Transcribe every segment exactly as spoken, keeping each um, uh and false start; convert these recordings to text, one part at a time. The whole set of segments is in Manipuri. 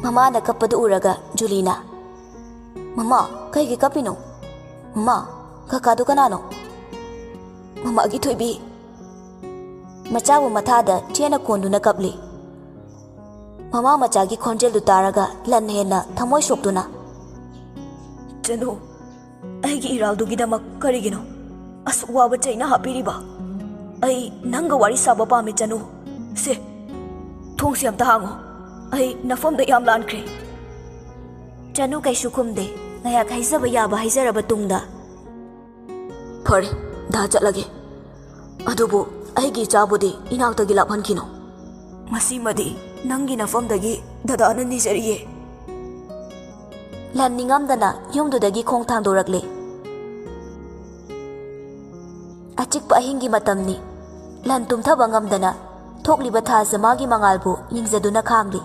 ꯃꯃꯥꯅ ꯀꯞꯄꯗꯨ ꯎꯔꯒ ꯖꯨꯂꯤꯅ, "ꯃꯃꯥ, ꯀꯩꯒꯤ ꯀꯞꯄꯤꯅꯣ? ꯃꯃꯥ, ꯀꯀꯥꯗꯨ ꯀꯅꯥꯅꯣ?" "ꯃꯃꯥꯒꯤ ꯊꯣꯏꯕꯤ꯫" ꯃꯆꯥꯕꯨ ꯃꯊꯥꯗ ꯆꯦꯅ ꯀꯣꯟꯗꯨꯅ ꯀꯞꯂꯤ꯫ ꯃꯃꯥ ꯃꯆꯥꯒꯤ ꯈꯣꯟꯖꯦꯜꯗꯨ ꯇꯥꯔꯒ ꯂꯟ ꯍꯦꯟꯅ ꯊꯃꯣꯏ ꯁꯣꯛꯇꯨꯅ, "ꯆꯅꯨ, ꯑꯩꯒꯤ ꯏꯔꯥꯜꯗꯨꯒꯤꯗꯃꯛ ꯀꯔꯤꯒꯤꯅꯣ ꯑꯁꯨꯛ ꯋꯥꯕ ꯆꯩꯅ ꯍꯥꯞꯄꯤꯔꯤꯕ? ꯑꯩ ꯅꯪꯒ ꯋꯥꯔꯤ ꯁꯥꯕ ꯄꯥꯝꯃꯤ, ꯆꯅꯨ꯫ ꯁꯦ, ꯊꯣꯡꯁꯦ ꯑꯝꯇ ꯍꯥꯡꯉꯣ꯫ ꯑꯩ ꯅꯐꯝꯗ ꯌꯥꯝ ꯂꯥꯟꯈ꯭ꯔꯦ꯫" ꯆꯅꯨ ꯀꯩꯁꯨ ꯈꯨꯝꯗꯦ꯫ ꯉꯥꯏꯍꯥꯛ ꯍꯥꯏꯖꯕ ꯌꯥꯕ ꯍꯥꯏꯖꯔꯕ ꯇꯨꯡꯗ, "ꯐꯔꯦ, ꯗꯥ ꯆꯠꯂꯒꯦ꯫ ꯑꯗꯨꯕꯨ ꯑꯩꯒꯤ ꯏꯆꯥꯕꯨꯗꯤ ꯏꯅꯥꯛꯇꯒꯤ ꯂꯥꯞꯍꯟꯈꯤꯅꯨ꯫ ꯃꯁꯤꯃꯗꯤ ꯅꯪꯒꯤ ꯅꯐꯝꯗꯒꯤ ꯗꯗꯥꯅ ꯅꯤꯖꯔꯤꯌꯦ꯫" ꯂꯟ ꯅꯤꯡꯉꯝꯗꯅ ꯌꯨꯝꯗꯨꯗꯒꯤ ꯈꯣꯡ ꯊꯥꯡꯗꯣꯔꯛꯂꯦ꯫ ꯑꯆꯤꯛꯄ ꯑꯍꯤꯡꯒꯤ ꯃꯇꯝꯅꯤ꯫ ꯂꯟ ꯇꯨꯝꯊꯕ ꯉꯝꯗꯅ ꯊꯣꯛꯂꯤꯕ ꯊꯥꯖ ꯃꯥꯒꯤ ꯃꯉꯥꯜꯕꯨ ꯌꯦꯡꯖꯗꯨꯅ ꯈꯥꯡꯂꯤ꯫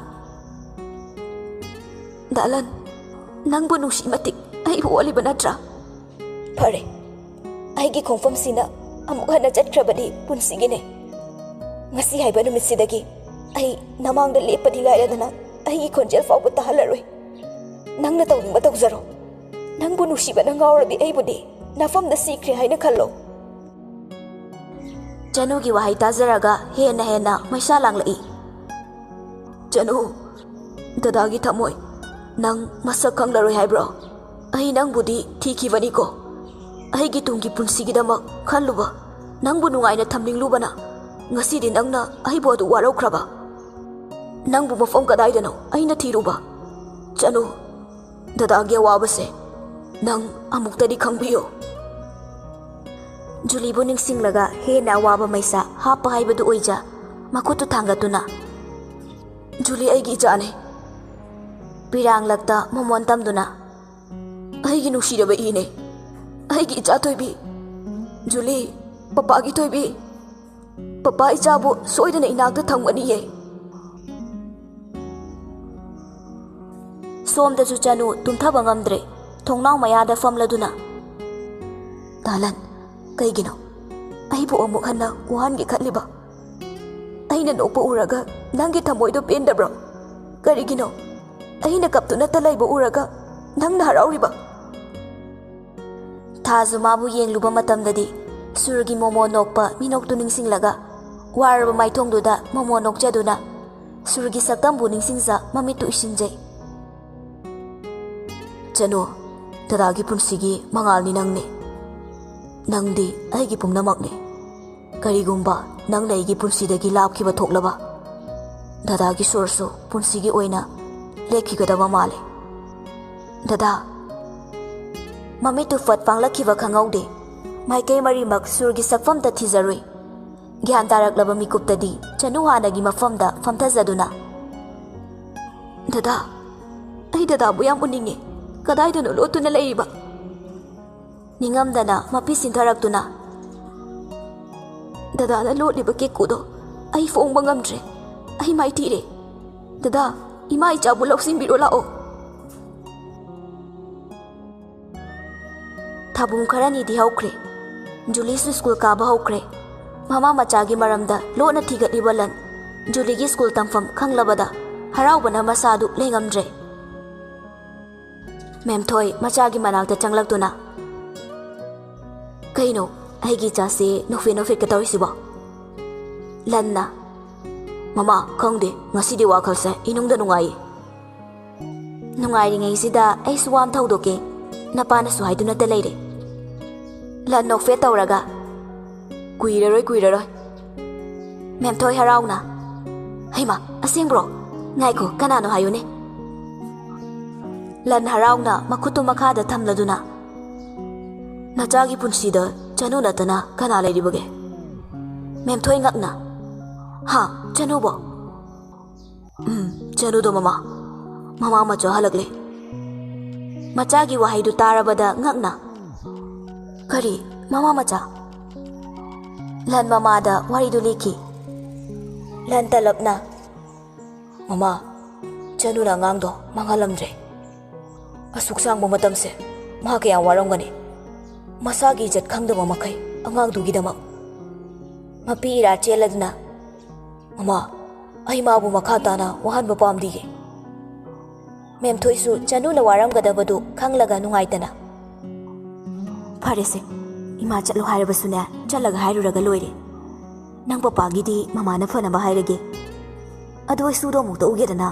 "ꯗꯥ ꯂꯟ, ꯅꯪꯕꯨ ꯅꯨꯡꯁꯤ ꯃꯇꯤꯛ ꯑꯩꯕꯨ ꯑꯣꯠꯂꯤꯕ ꯅꯠꯇ꯭ꯔꯥ? ꯐꯔꯦ, ꯑꯩꯒꯤ ꯈꯣꯡꯐꯝꯁꯤꯅ ꯑꯃꯨꯛ ꯍꯟꯅ ꯆꯠꯈ꯭ꯔꯕꯗꯤ ꯄꯨꯟꯁꯤꯒꯤꯅꯦ꯫ ꯉꯁꯤ ꯍꯥꯏꯕ ꯅꯨꯃꯤꯠꯁꯤꯗꯒꯤ ꯑꯩ ꯅꯃꯥꯡꯗ ꯂꯦꯞꯄꯗꯤ ꯉꯥꯏꯔꯗꯅ ꯑꯩꯒꯤ ꯈꯣꯟꯖꯦꯜ ꯐꯥꯎꯕ ꯇꯥꯍꯜꯂꯔꯣꯏ꯫ ꯅꯪꯅ ꯇꯧꯅꯤꯡꯕ ꯇꯧꯖꯔꯣ꯫ ꯅꯪꯕꯨ ꯅꯨꯡꯁꯤꯕꯅ ꯉꯥꯎꯔꯕꯤ ꯑꯩꯕꯨꯗꯤ ꯅꯐꯝꯗ ꯁꯤꯈ꯭ꯔꯦ ꯍꯥꯏꯅ ꯈꯜꯂꯣ꯫" ꯆꯅꯨꯒꯤ ꯋꯥꯍꯩ ꯇꯥꯖꯔꯒ ꯍꯦꯟꯅ ꯍꯦꯟꯅ ꯃꯩꯁꯥ ꯂꯥꯡꯂꯛꯏ꯫ "ꯆꯅꯨ, ꯗꯗꯥꯒꯤ ꯊꯃꯣꯏ ꯅꯪ ꯃꯁꯛ ꯈꯪꯂꯔꯣꯏ ꯍꯥꯏꯕ꯭ꯔꯣ? ꯑꯩ ꯅꯪꯕꯨꯗꯤ ꯊꯤꯈꯤꯕꯅꯤꯀꯣ꯫ ꯑꯩꯒꯤ ꯇꯨꯡꯒꯤ ꯄꯨꯟꯁꯤꯒꯤꯗꯃꯛ ꯈꯜꯂꯨꯕ, ꯅꯪꯕꯨ ꯅꯨꯡꯉꯥꯏꯅ ꯊꯝꯅꯤꯡꯂꯨꯕꯅ ꯉꯁꯤꯗꯤ ꯅꯪꯅ ꯑꯩꯕꯨ ꯑꯗꯨ ꯋꯥꯔꯧꯈ꯭ꯔꯕ? ꯅꯪꯕꯨ ꯃꯐꯝ ꯀꯗꯥꯏꯗꯅꯣ ꯑꯩꯅ ꯊꯤꯔꯨꯕ? ꯆꯅꯨ, ꯗꯗꯥꯒꯤ ꯑꯋꯥꯕꯁꯦ ꯅꯪ ꯑꯃꯨꯛꯇꯗꯤ ꯈꯪꯕꯤꯌꯨ꯫" ꯖꯨꯂꯤꯕꯨ ꯅꯤꯡꯁꯤꯡꯂꯒ ꯍꯦꯟꯅ ꯑꯋꯥꯕ ꯃꯩꯁꯥ ꯍꯥꯞꯄ ꯍꯥꯏꯕꯗꯨ ꯑꯣꯏꯖ ꯃꯈꯨꯠꯇꯨ ꯊꯥꯡꯒꯠꯇꯨꯅ, "ꯖꯨꯂꯤ ꯑꯩꯒꯤ ꯏꯆꯥꯅꯦ꯫" ꯄꯤꯔꯥꯡꯂꯛꯇ ꯃꯃꯣꯟ ꯇꯝꯗꯨꯅ, "ꯑꯩꯒꯤ ꯅꯨꯡꯁꯤꯔꯕ ꯏꯅꯦ, ꯑꯩꯒꯤ ꯏꯆꯥ ꯊꯣꯏꯕꯤ, ꯖꯨꯂꯤ, ꯄꯄꯥꯒꯤ ꯊꯣꯏꯕꯤ, ꯄꯄꯥ ꯏꯆꯥꯕꯨ ꯁꯣꯏꯗꯅ ꯏꯅꯥꯛꯇ ꯊꯝꯒꯅꯤꯌꯦ꯫" ꯁꯣꯝꯗꯁꯨ ꯆꯅꯨ ꯇꯨꯝꯊꯕ ꯉꯝꯗ꯭ꯔꯦ꯫ ꯊꯣꯡꯅꯥꯎ ꯃꯌꯥꯗ ꯐꯝꯂꯗꯨꯅ, "ꯗꯥ ꯂꯟ, ꯀꯩꯒꯤꯅꯣ ꯑꯩꯕꯨ ꯑꯃꯨꯛ ꯍꯟꯅ ꯋꯥꯍꯟꯒꯦ ꯈꯜꯂꯤꯕ? ꯑꯩꯅ ꯅꯣꯛꯄ ꯎꯔꯒ ꯅꯪꯒꯤ ꯊꯃꯣꯏꯗꯣ ꯄꯦꯟꯗꯕ꯭ꯔꯣ? ꯀꯔꯤꯒꯤꯅꯣ? ꯑꯩꯅ ꯀꯞꯇꯨꯅꯇ ꯂꯩꯕ ꯎꯔꯒ ꯅꯪꯅ ꯍꯔꯥꯎꯔꯤꯕ? ꯊꯥꯖꯨ ꯃꯥꯕꯨ ꯌꯦꯡꯂꯨꯕ ꯃꯇꯝꯗꯗꯤ ꯁꯨꯔꯒꯤ ꯃꯣꯃꯣ ꯅꯣꯛꯄ ꯃꯤꯅꯣꯛꯇꯨ ꯅꯤꯡꯁꯤꯡꯂꯒ ꯋꯥꯔꯕ ꯃꯥꯏꯊꯣꯡꯗꯨꯗ ꯃꯣꯃꯣ ꯅꯣꯛꯆꯗꯨꯅ ꯁꯨꯔꯒꯤ ꯁꯛꯇꯝꯕꯨ ꯅꯤꯡꯁꯤꯡꯖ ꯃꯃꯤꯠꯇꯨ ꯏꯁꯤꯟꯖꯩ꯫ "ꯆꯅꯨ, ꯗꯗꯥꯒꯤ ꯄꯨꯟꯁꯤꯒꯤ ꯃꯉꯥꯜꯅꯤ ꯅꯪꯅꯤ꯫ ꯅꯪꯗꯤ ꯑꯩꯒꯤ ꯄꯨꯝꯅꯃꯛꯅꯤ꯫ ꯀꯔꯤꯒꯨꯝꯕ ꯅꯪꯅ ꯑꯩꯒꯤ ꯄꯨꯟꯁꯤꯗꯒꯤ ꯂꯥꯞꯈꯤꯕ ꯊꯣꯛꯂꯕ, ꯗꯗꯥꯒꯤ ꯁꯨꯔꯁꯨ ꯄꯨꯟꯁꯤꯒꯤ ꯑꯣꯏꯅ ꯂꯦꯞꯈꯤꯒꯗꯕ ꯃꯥꯜꯂꯦ꯫ ꯗꯗꯥ!" ꯃꯃꯤꯠꯇꯨ ꯐꯠ ꯄꯥꯡꯂꯛꯈꯤꯕ ꯈꯪꯍꯧꯗꯦ꯫ ꯃꯥꯏꯀꯩ ꯃꯔꯤꯃꯛ ꯁꯨꯔꯒꯤ ꯁꯛꯐꯝꯗ ꯊꯤꯖꯔꯨꯏ꯫ ꯒ꯭ꯌꯥꯟ ꯇꯥꯔꯛꯂꯕ ꯃꯤꯀꯨꯞꯇꯗꯤ ꯆꯅꯨ ꯍꯥꯟꯅꯒꯤ ꯃꯐꯝꯗ ꯐꯝꯊꯖꯗꯨꯅ, "ꯗꯗꯥ, ꯑꯩ ꯗꯗꯥꯕꯨ ꯌꯥꯝ ꯎꯅꯤꯡꯉꯦ꯫ ꯀꯗꯥꯏꯗꯅꯣ ꯂꯣꯠꯇꯨꯅ ꯂꯩꯔꯤꯕ?" ꯅꯤꯡꯉꯝꯗꯅ ꯃꯄꯤ ꯁꯤꯟꯊꯔꯛꯇꯨꯅ, "ꯗꯗꯥꯅ ꯂꯣꯠꯂꯤꯕ ꯀꯦꯀꯨꯗꯣ ꯑꯩ ꯐꯣꯡꯕ ꯉꯝꯗ꯭ꯔꯦ꯫ ꯑꯩ ꯃꯥꯏꯊꯤꯔꯦ꯫ ꯗꯗꯥ, ꯏꯃꯥ ꯏꯆꯥꯕꯨ ꯂꯧꯁꯤꯟꯕꯤꯔꯣ ꯂꯥꯛꯑꯣ꯫" ꯊꯥꯕꯨꯡ ꯈꯔꯅꯤꯗꯤ ꯍꯧꯈ꯭ꯔꯦ꯫ ꯖꯨꯂꯤꯁꯨ ꯁ꯭ꯀꯨꯜ ꯀꯥꯕ ꯍꯧꯈ꯭ꯔꯦ꯫ ꯃꯃꯥ ꯃꯆꯥꯒꯤ ꯃꯔꯝꯗ ꯂꯣꯟꯅ ꯊꯤꯒꯠꯂꯤꯕ ꯂꯟ ꯖꯨꯂꯤꯒꯤ ꯁ꯭ꯀꯨꯜ ꯇꯝꯐꯝ ꯈꯪꯂꯕꯗ ꯍꯔꯥꯎꯕꯅ ꯃꯁꯥꯗꯨ ꯂꯦꯡꯉꯝꯗ꯭ꯔꯦ꯫ ꯃꯦꯝꯊꯣꯏ ꯃꯆꯥꯒꯤ ꯃꯅꯥꯛꯇ ꯆꯪꯂꯛꯇꯨꯅ, "ꯀꯩꯅꯣ, ꯑꯩꯒꯤ ꯏꯆꯥꯁꯦ ꯅꯣꯛꯐꯦꯠ ꯅꯣꯛꯐꯦꯠꯀ ꯇꯧꯔꯤꯁꯤꯕꯣ?" ꯂꯟꯅ, "ꯃꯃꯥ, ꯈꯪꯗꯦ, ꯉꯁꯤꯗꯤ ꯋꯥꯈꯜꯁꯦ ꯏꯅꯨꯡꯗ ꯅꯨꯡꯉꯥꯏꯌꯦ꯫" "ꯅꯨꯡꯉꯥꯏꯔꯤꯉꯩꯁꯤꯗ ꯑꯩꯁꯨ ꯋꯥ ꯑꯃ ꯍꯧꯗꯣꯛꯀꯦ, ꯅꯄꯥꯅꯁꯨ ꯍꯥꯏꯗꯨꯅꯇ ꯂꯩꯔꯦ꯫" ꯂꯟ ꯅꯣꯛꯐꯦꯠ ꯇꯧꯔꯒ, "ꯀꯨꯏꯔꯔꯣꯏ, ꯀꯨꯏꯔꯔꯣꯏ꯫" ꯃꯦꯝꯊꯣꯏ ꯍꯔꯥꯎꯅ, "ꯍꯩꯃꯥ, ꯑꯁꯦꯡꯕ꯭ꯔꯣ? ꯉꯥꯏꯈꯣ, ꯀꯅꯥꯅꯣ ꯍꯥꯏꯌꯨꯅꯦ?" ꯂꯟ ꯍꯔꯥꯎꯅ ꯃꯈꯨꯠꯇꯨ ꯃꯈꯥꯗ ꯊꯝꯂꯗꯨꯅ, "ꯅꯆꯥꯒꯤ ꯄꯨꯟꯁꯤꯗ ꯆꯅꯨ ꯅꯠꯇꯅ ꯀꯅꯥ ꯂꯩꯔꯤꯕꯒꯦ?" ꯃꯦꯝꯊꯣꯏ ꯉꯛꯅ, "ꯍꯥ, ꯆꯅꯨꯕꯣ?" "ꯎꯝ, ꯆꯅꯨꯗꯣ ꯃꯃꯥ, ꯃꯃꯥ ꯃꯆꯥ ꯍꯜꯂꯛꯂꯦ꯫" ꯃꯆꯥꯒꯤ ꯋꯥꯍꯩꯗꯨ ꯇꯥꯔꯕꯗ ꯉꯛꯅ, "ꯀꯔꯤ, ꯃꯃꯥ ꯃꯆꯥ?" ꯂꯟ ꯃꯃꯥꯗ ꯋꯥꯔꯤꯗꯨ ꯂꯤꯈꯤ꯫ ꯂꯟ ꯇꯂꯞꯅ, "ꯃꯃꯥ, ꯆꯅꯨꯅ ꯑꯉꯥꯡꯗꯣ ꯃꯥꯡꯍꯜꯂꯝꯗ꯭ꯔꯦ꯫ ꯑꯁꯨꯛ ꯁꯥꯡꯕ ꯃꯇꯝꯁꯦ ꯃꯥ ꯀꯌꯥꯝ ꯋꯥꯔꯝꯒꯅꯤ꯫ ꯃꯁꯥꯒꯤ ꯏꯖꯠ ꯈꯪꯗꯕ ꯃꯈꯩ ꯑꯉꯥꯡꯗꯨꯒꯤꯗꯃꯛ꯫" ꯃꯄꯤ ꯏꯔꯥ ꯆꯦꯜꯂꯗꯨꯅ, "ꯃꯃꯥ, ꯑꯩ ꯃꯥꯕꯨ ꯃꯈꯥ ꯇꯥꯅ ꯋꯥꯍꯟꯕ ꯄꯥꯝꯗꯤꯌꯦ꯫" ꯃꯦꯝꯊꯣꯏꯁꯨ ꯆꯅꯨꯅ ꯋꯥꯔꯝꯒꯗꯕꯗꯨ ꯈꯪꯂꯒ ꯅꯨꯡꯉꯥꯏꯇꯅ, "ꯐꯔꯦꯁꯦ, ꯏꯃꯥ ꯆꯠꯂꯣ ꯍꯥꯏꯔꯕꯁꯨꯅꯦ, ꯆꯠꯂꯒ ꯍꯥꯏꯔꯨꯔꯒ ꯂꯣꯏꯔꯦ꯫ ꯅꯪ ꯄꯄꯥꯒꯤꯗꯤ ꯃꯃꯥꯅ ꯐꯅꯕ ꯍꯥꯏꯔꯒꯦ꯫ ꯑꯗꯣ ꯏꯁꯨꯗꯣ ꯑꯃꯨꯛꯇ ꯎꯒꯦꯗꯅ꯫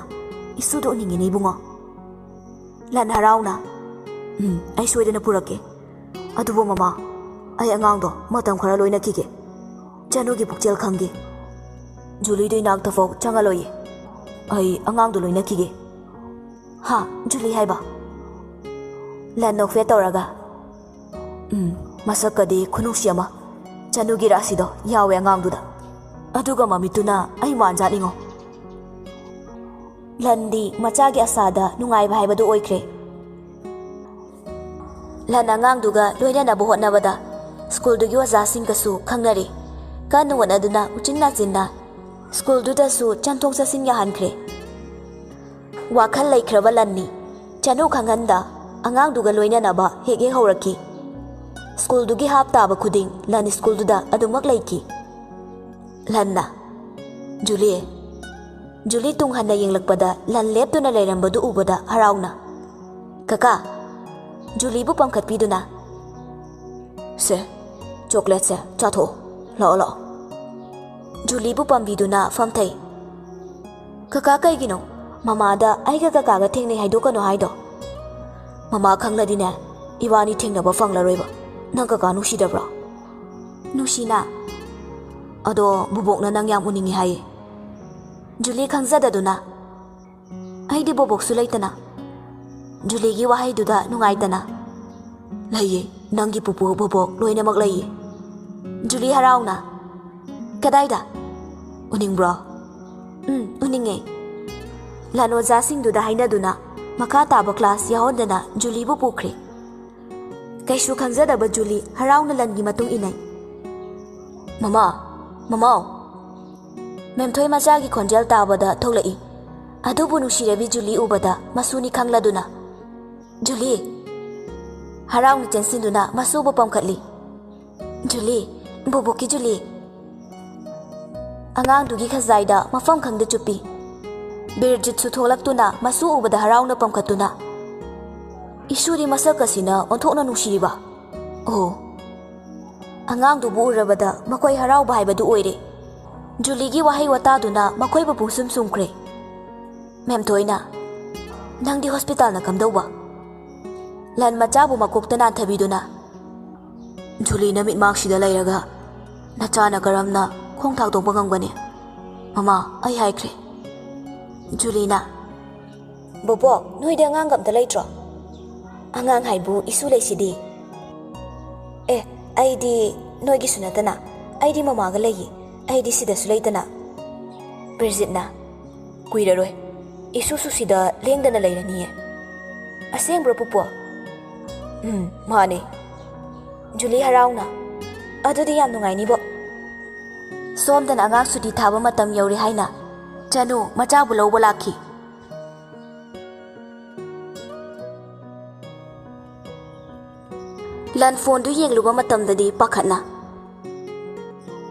ꯏꯁꯨꯗꯣ ꯎꯅꯤꯡꯉꯤꯅꯦ ꯏꯕꯨꯡꯉꯣ꯫" ꯂꯟ ꯍꯔꯥꯎꯅ, "ꯎꯝ, ꯑꯩ ꯁꯣꯏꯗꯅ ꯄꯨꯔꯛꯀꯦ꯫ ꯑꯗꯨꯕꯨ ꯃꯃꯥ, ꯑꯩ ꯑꯉꯥꯡꯗꯣ ꯃꯇꯝ ꯈꯔ ꯂꯣꯏꯅꯈꯤꯒꯦ꯫ ꯆꯅꯨꯒꯤ ꯄꯨꯛꯆꯦꯜ ꯈꯪꯒꯦ꯫" ꯖꯨꯂꯤꯗꯣ ꯏꯅꯥꯛꯇꯐꯥꯎ ꯆꯪꯍꯜꯂꯣꯏꯌꯦ꯫ "ꯑꯩ ꯑꯉꯥꯡꯗꯣ ꯂꯣꯏꯅꯈꯤꯒꯦ꯫" "ꯍꯥ, ꯖꯨꯂꯤ ꯍꯥꯏꯕ?" ꯂꯟ ꯅꯣꯛꯐꯦꯠ ꯇꯧꯔꯒ, "ꯎꯝ, ꯃꯁꯛꯀꯗꯤ ꯈꯨꯅꯨꯡꯁꯤ ꯑꯃ꯫ ꯆꯅꯨꯒꯤ ꯔꯥꯁꯤꯗꯣ ꯌꯥꯎꯋꯦ ꯑꯉꯥꯡꯗꯨꯗ꯫ ꯑꯗꯨꯒ ꯃꯃꯤꯠꯇꯨꯅ ꯑꯩ ꯃꯥꯟꯖꯥꯠꯅꯤꯉꯣ꯫" ꯂꯟꯗꯤ ꯃꯆꯥꯒꯤ ꯑꯁꯥꯗ ꯅꯨꯡꯉꯥꯏꯕ ꯍꯥꯏꯕꯗꯨ ꯑꯣꯏꯈ꯭ꯔꯦ꯫ ꯂꯟ ꯑꯉꯥꯡꯗꯨꯒ ꯂꯣꯏꯅꯅꯕ ꯍꯣꯠꯅꯕꯗ ꯁ꯭ꯀꯨꯜꯗꯨꯒꯤ ꯑꯣꯖꯥꯁꯤꯡꯒꯁꯨ ꯈꯪꯅꯔꯦ꯫ ꯀꯟꯅ ꯍꯣꯠꯅꯗꯨꯅ ꯎꯆꯤꯟ ꯅꯥꯆꯤꯟꯅ ꯁ꯭ꯀꯨꯜꯗꯨꯗꯁꯨ ꯆꯟꯊꯣꯛ ꯆꯠꯁꯤꯟ ꯌꯥꯍꯟꯈ꯭ꯔꯦ꯫ ꯋꯥꯈꯜ ꯂꯩꯈ꯭ꯔꯕ ꯂꯟꯅꯤ꯫ ꯆꯅꯨ ꯈꯪꯍꯟꯗ ꯑꯉꯥꯡꯗꯨꯒ ꯂꯣꯏꯅꯅꯕ ꯍꯦꯛ ꯍꯦꯛ ꯍꯧꯔꯛꯈꯤ꯫ ꯁ꯭ꯀꯨꯜꯗꯨꯒꯤ ꯍꯥꯞ ꯇꯥꯕ ꯈꯨꯗꯤꯡ ꯂꯟ ꯁ꯭ꯀꯨꯜꯗꯨꯗ ꯑꯗꯨꯃꯛ ꯂꯩꯈꯤ꯫ ꯂꯟꯅ, "ꯖꯨꯂꯤ꯫" ꯖꯨꯂꯤ ꯇꯨꯡ ꯍꯟꯅ ꯌꯦꯡꯂꯛꯄꯗ ꯂꯟ ꯂꯦꯞꯇꯨꯅ ꯂꯩꯔꯝꯕꯗꯨ ꯎꯕꯗ ꯍꯔꯥꯎꯅ, "ꯀꯀꯥ꯫" ꯖꯨꯂꯤꯕꯨ ꯄꯝꯈꯠꯄꯤꯗꯨꯅ, "ꯁꯦ, ꯆꯣꯀ꯭ꯂꯦꯠꯁꯦ ꯆꯥꯊꯣꯛꯑꯣ꯫ ꯂꯥꯛꯑꯣ, ꯂꯥꯛꯑꯣ꯫" ꯖꯨꯂꯤꯕꯨ ꯄꯝꯕꯤꯗꯨꯅ ꯐꯝꯊꯩ꯫ "ꯀꯀꯥ, ꯀꯩꯒꯤꯅꯣ ꯃꯃꯥꯗ ꯑꯩꯒ ꯀꯀꯥꯒ ꯊꯦꯡꯅꯩ ꯍꯥꯏꯗꯣꯛꯀꯅꯣ ꯍꯥꯏꯗꯣ?" "ꯃꯃꯥ ꯈꯪꯂꯗꯤꯅꯦ, ꯏꯕꯥꯅꯤ ꯊꯦꯡꯅꯕ ꯐꯪꯂꯔꯣꯏꯕ꯫ ꯅꯪ ꯀꯀꯥ ꯅꯨꯡꯁꯤꯗꯕ꯭ꯔꯣ?" "ꯅꯨꯡꯁꯤꯅ꯫ ꯑꯗꯣ ꯕꯨꯕꯣꯛꯅ ꯅꯪ ꯌꯥꯝ ꯎꯅꯤꯡꯉꯤ ꯍꯥꯏꯌꯦ꯫" ꯖꯨꯂꯤ ꯈꯪꯖꯗꯗꯨꯅ, "ꯑꯩꯗꯤ ꯕꯣꯕꯣꯛꯁꯨ ꯂꯩꯇꯅ꯫" ꯖꯨꯂꯤꯒꯤ ꯋꯥꯍꯩꯗꯨꯗ ꯅꯨꯡꯉꯥꯏꯇꯅ, "ꯂꯩꯌꯦ, ꯅꯪꯒꯤ ꯄꯨꯄꯨ ꯕꯣꯕꯣꯛ ꯂꯣꯏꯅꯃꯛ ꯂꯩꯌꯦ꯫" ꯖꯨꯂꯤ ꯍꯔꯥꯎꯅ, "ꯀꯗꯥꯏꯗ? ꯎꯅꯤꯡꯕ꯭ꯔꯣ?" "ꯎꯝ, ꯎꯅꯤꯡꯉꯦ꯫" ꯂꯟ ꯑꯣꯖꯥꯁꯤꯡꯗꯨꯗ ꯍꯥꯏꯅꯗꯨꯅ ꯃꯈꯥ ꯇꯥꯕ ꯀ꯭ꯂꯥꯁ ꯌꯥꯎꯍꯟꯗꯅ ꯖꯨꯂꯤꯕꯨ ꯄꯨꯈ꯭ꯔꯦ꯫ ꯀꯩꯁꯨ ꯈꯪꯖꯗꯕ ꯖꯨꯂꯤ ꯍꯔꯥꯎꯅ ꯂꯟꯒꯤ ꯃꯇꯨꯡ ꯏꯟꯅꯩ꯫ "ꯃꯃꯥ, ꯃꯃꯥꯎ!" ꯃꯦꯝꯊꯣꯏ ꯃꯆꯥꯒꯤ ꯈꯣꯟꯖꯦꯜ ꯇꯥꯕꯗ ꯊꯣꯛꯂꯛꯏ꯫ ꯑꯗꯨꯕꯨ ꯅꯨꯡꯁꯤꯔꯕꯤ ꯖꯨꯂꯤ ꯎꯕꯗ ꯃꯁꯨꯅꯤ ꯈꯪꯂꯗꯨꯅ, "ꯖꯨꯂꯤ!" ꯍꯔꯥꯎꯅ ꯆꯦꯟꯁꯤꯟꯗꯨꯅ ꯃꯁꯨꯕꯨ ꯄꯝꯈꯠꯂꯤ꯫ "ꯖꯨꯂꯤ, ꯕꯨꯕꯣꯛꯀꯤ ꯖꯨꯂꯤ!" ꯑꯉꯥꯡꯗꯨꯒꯤ ꯈꯖꯥꯏꯗ ꯃꯐꯝ ꯈꯪꯗ ꯆꯨꯞꯄꯤ꯫ ꯕꯤꯔꯖꯤꯠꯁꯨ ꯊꯣꯛꯂꯛꯇꯨꯅ ꯃꯁꯨ ꯎꯕꯗ ꯍꯔꯥꯎꯅ ꯄꯝꯈꯠꯇꯨꯅ, "ꯏꯁꯨꯗꯤ ꯃꯁꯛ ꯑꯁꯤꯅ ꯑꯣꯟꯊꯣꯛꯅ ꯅꯨꯡꯁꯤꯔꯤꯕ꯫ ꯑꯣ!" ꯑꯉꯥꯡꯗꯨꯕꯨ ꯎꯔꯕꯗ ꯃꯈꯣꯏ ꯍꯔꯥꯎꯕ ꯍꯥꯏꯕꯗꯨ ꯑꯣꯏꯔꯦ꯫ ꯖꯨꯂꯤꯒꯤ ꯋꯥꯍꯩ ꯋꯥꯇꯥꯗꯨꯅ ꯃꯈꯣꯏꯕꯨ ꯄꯨꯡꯁꯨꯝ ꯁꯨꯝꯈ꯭ꯔꯦ꯫ ꯃꯦꯝꯊꯣꯏꯅ, "ꯅꯪꯗꯤ ꯍꯣꯁꯄꯤꯇꯥꯜꯅ ꯀꯝꯗꯧꯕ?" ꯂꯟ ꯃꯆꯥꯕꯨ ꯃꯀꯣꯛꯇ ꯅꯥꯟꯊꯕꯤꯗꯨꯅ, "ꯖꯨꯂꯤꯅ ꯃꯤꯠꯃꯥꯡꯁꯤꯗ ꯂꯩꯔꯒ ꯅꯆꯥꯅ ꯀꯔꯝꯅ ꯈꯣꯡ ꯊꯥꯡꯗꯣꯛꯄ ꯉꯝꯒꯅꯤ? ꯃꯃꯥ, ꯑꯩ ꯍꯥꯏꯈ꯭ꯔꯦ꯫" ꯖꯨꯂꯤꯅ, "ꯕꯣꯕꯣꯛ, ꯅꯣꯏꯗꯤ ꯑꯉꯥꯡꯒ ꯑꯝꯇ ꯂꯩꯇ꯭ꯔꯣ? ꯑꯉꯥꯡ ꯍꯥꯏꯕꯨ ꯏꯁꯨ ꯂꯩꯁꯤꯗꯤ꯫" "ꯑꯦ, ꯑꯩꯗꯤ ꯅꯣꯏꯒꯤꯁꯨ ꯅꯠꯇꯅ, ꯑꯩꯗꯤ ꯃꯃꯥꯒ ꯂꯩꯌꯦ꯫ ꯑꯩꯗꯤ ꯁꯤꯗꯁꯨ ꯂꯩꯇꯅ꯫" ꯕ꯭ꯔꯤꯖꯤꯠꯅ, "ꯀꯨꯏꯔꯔꯣꯏ, ꯏꯁꯨꯁꯨ ꯁꯤꯗ ꯂꯦꯡꯗꯅ ꯂꯩꯔꯅꯤꯌꯦ꯫ ꯑꯁꯦꯡꯕ꯭ꯔꯣ, ꯄꯨꯄꯨ?" "ꯎꯝ, ꯃꯥꯅꯦ꯫" ꯖꯨꯂꯤ ꯍꯔꯥꯎꯅ, "ꯑꯗꯨꯗꯤ ꯌꯥꯝ ꯅꯨꯡꯉꯥꯏꯅꯤꯕꯣ꯫" ꯁꯣꯝꯗꯅ ꯑꯉꯥꯡ ꯁꯨꯇꯤ ꯊꯥꯕ ꯃꯇꯝ ꯌꯧꯔꯦ ꯍꯥꯏꯅ ꯆꯅꯨ ꯃꯆꯥꯕꯨ ꯂꯧꯕ ꯂꯥꯛꯈꯤ꯫ ꯂꯟ ꯐꯣꯟꯗꯨ ꯌꯦꯡꯂꯨꯕ ꯃꯇꯝꯗꯗꯤ ꯄꯥꯈꯠꯅ,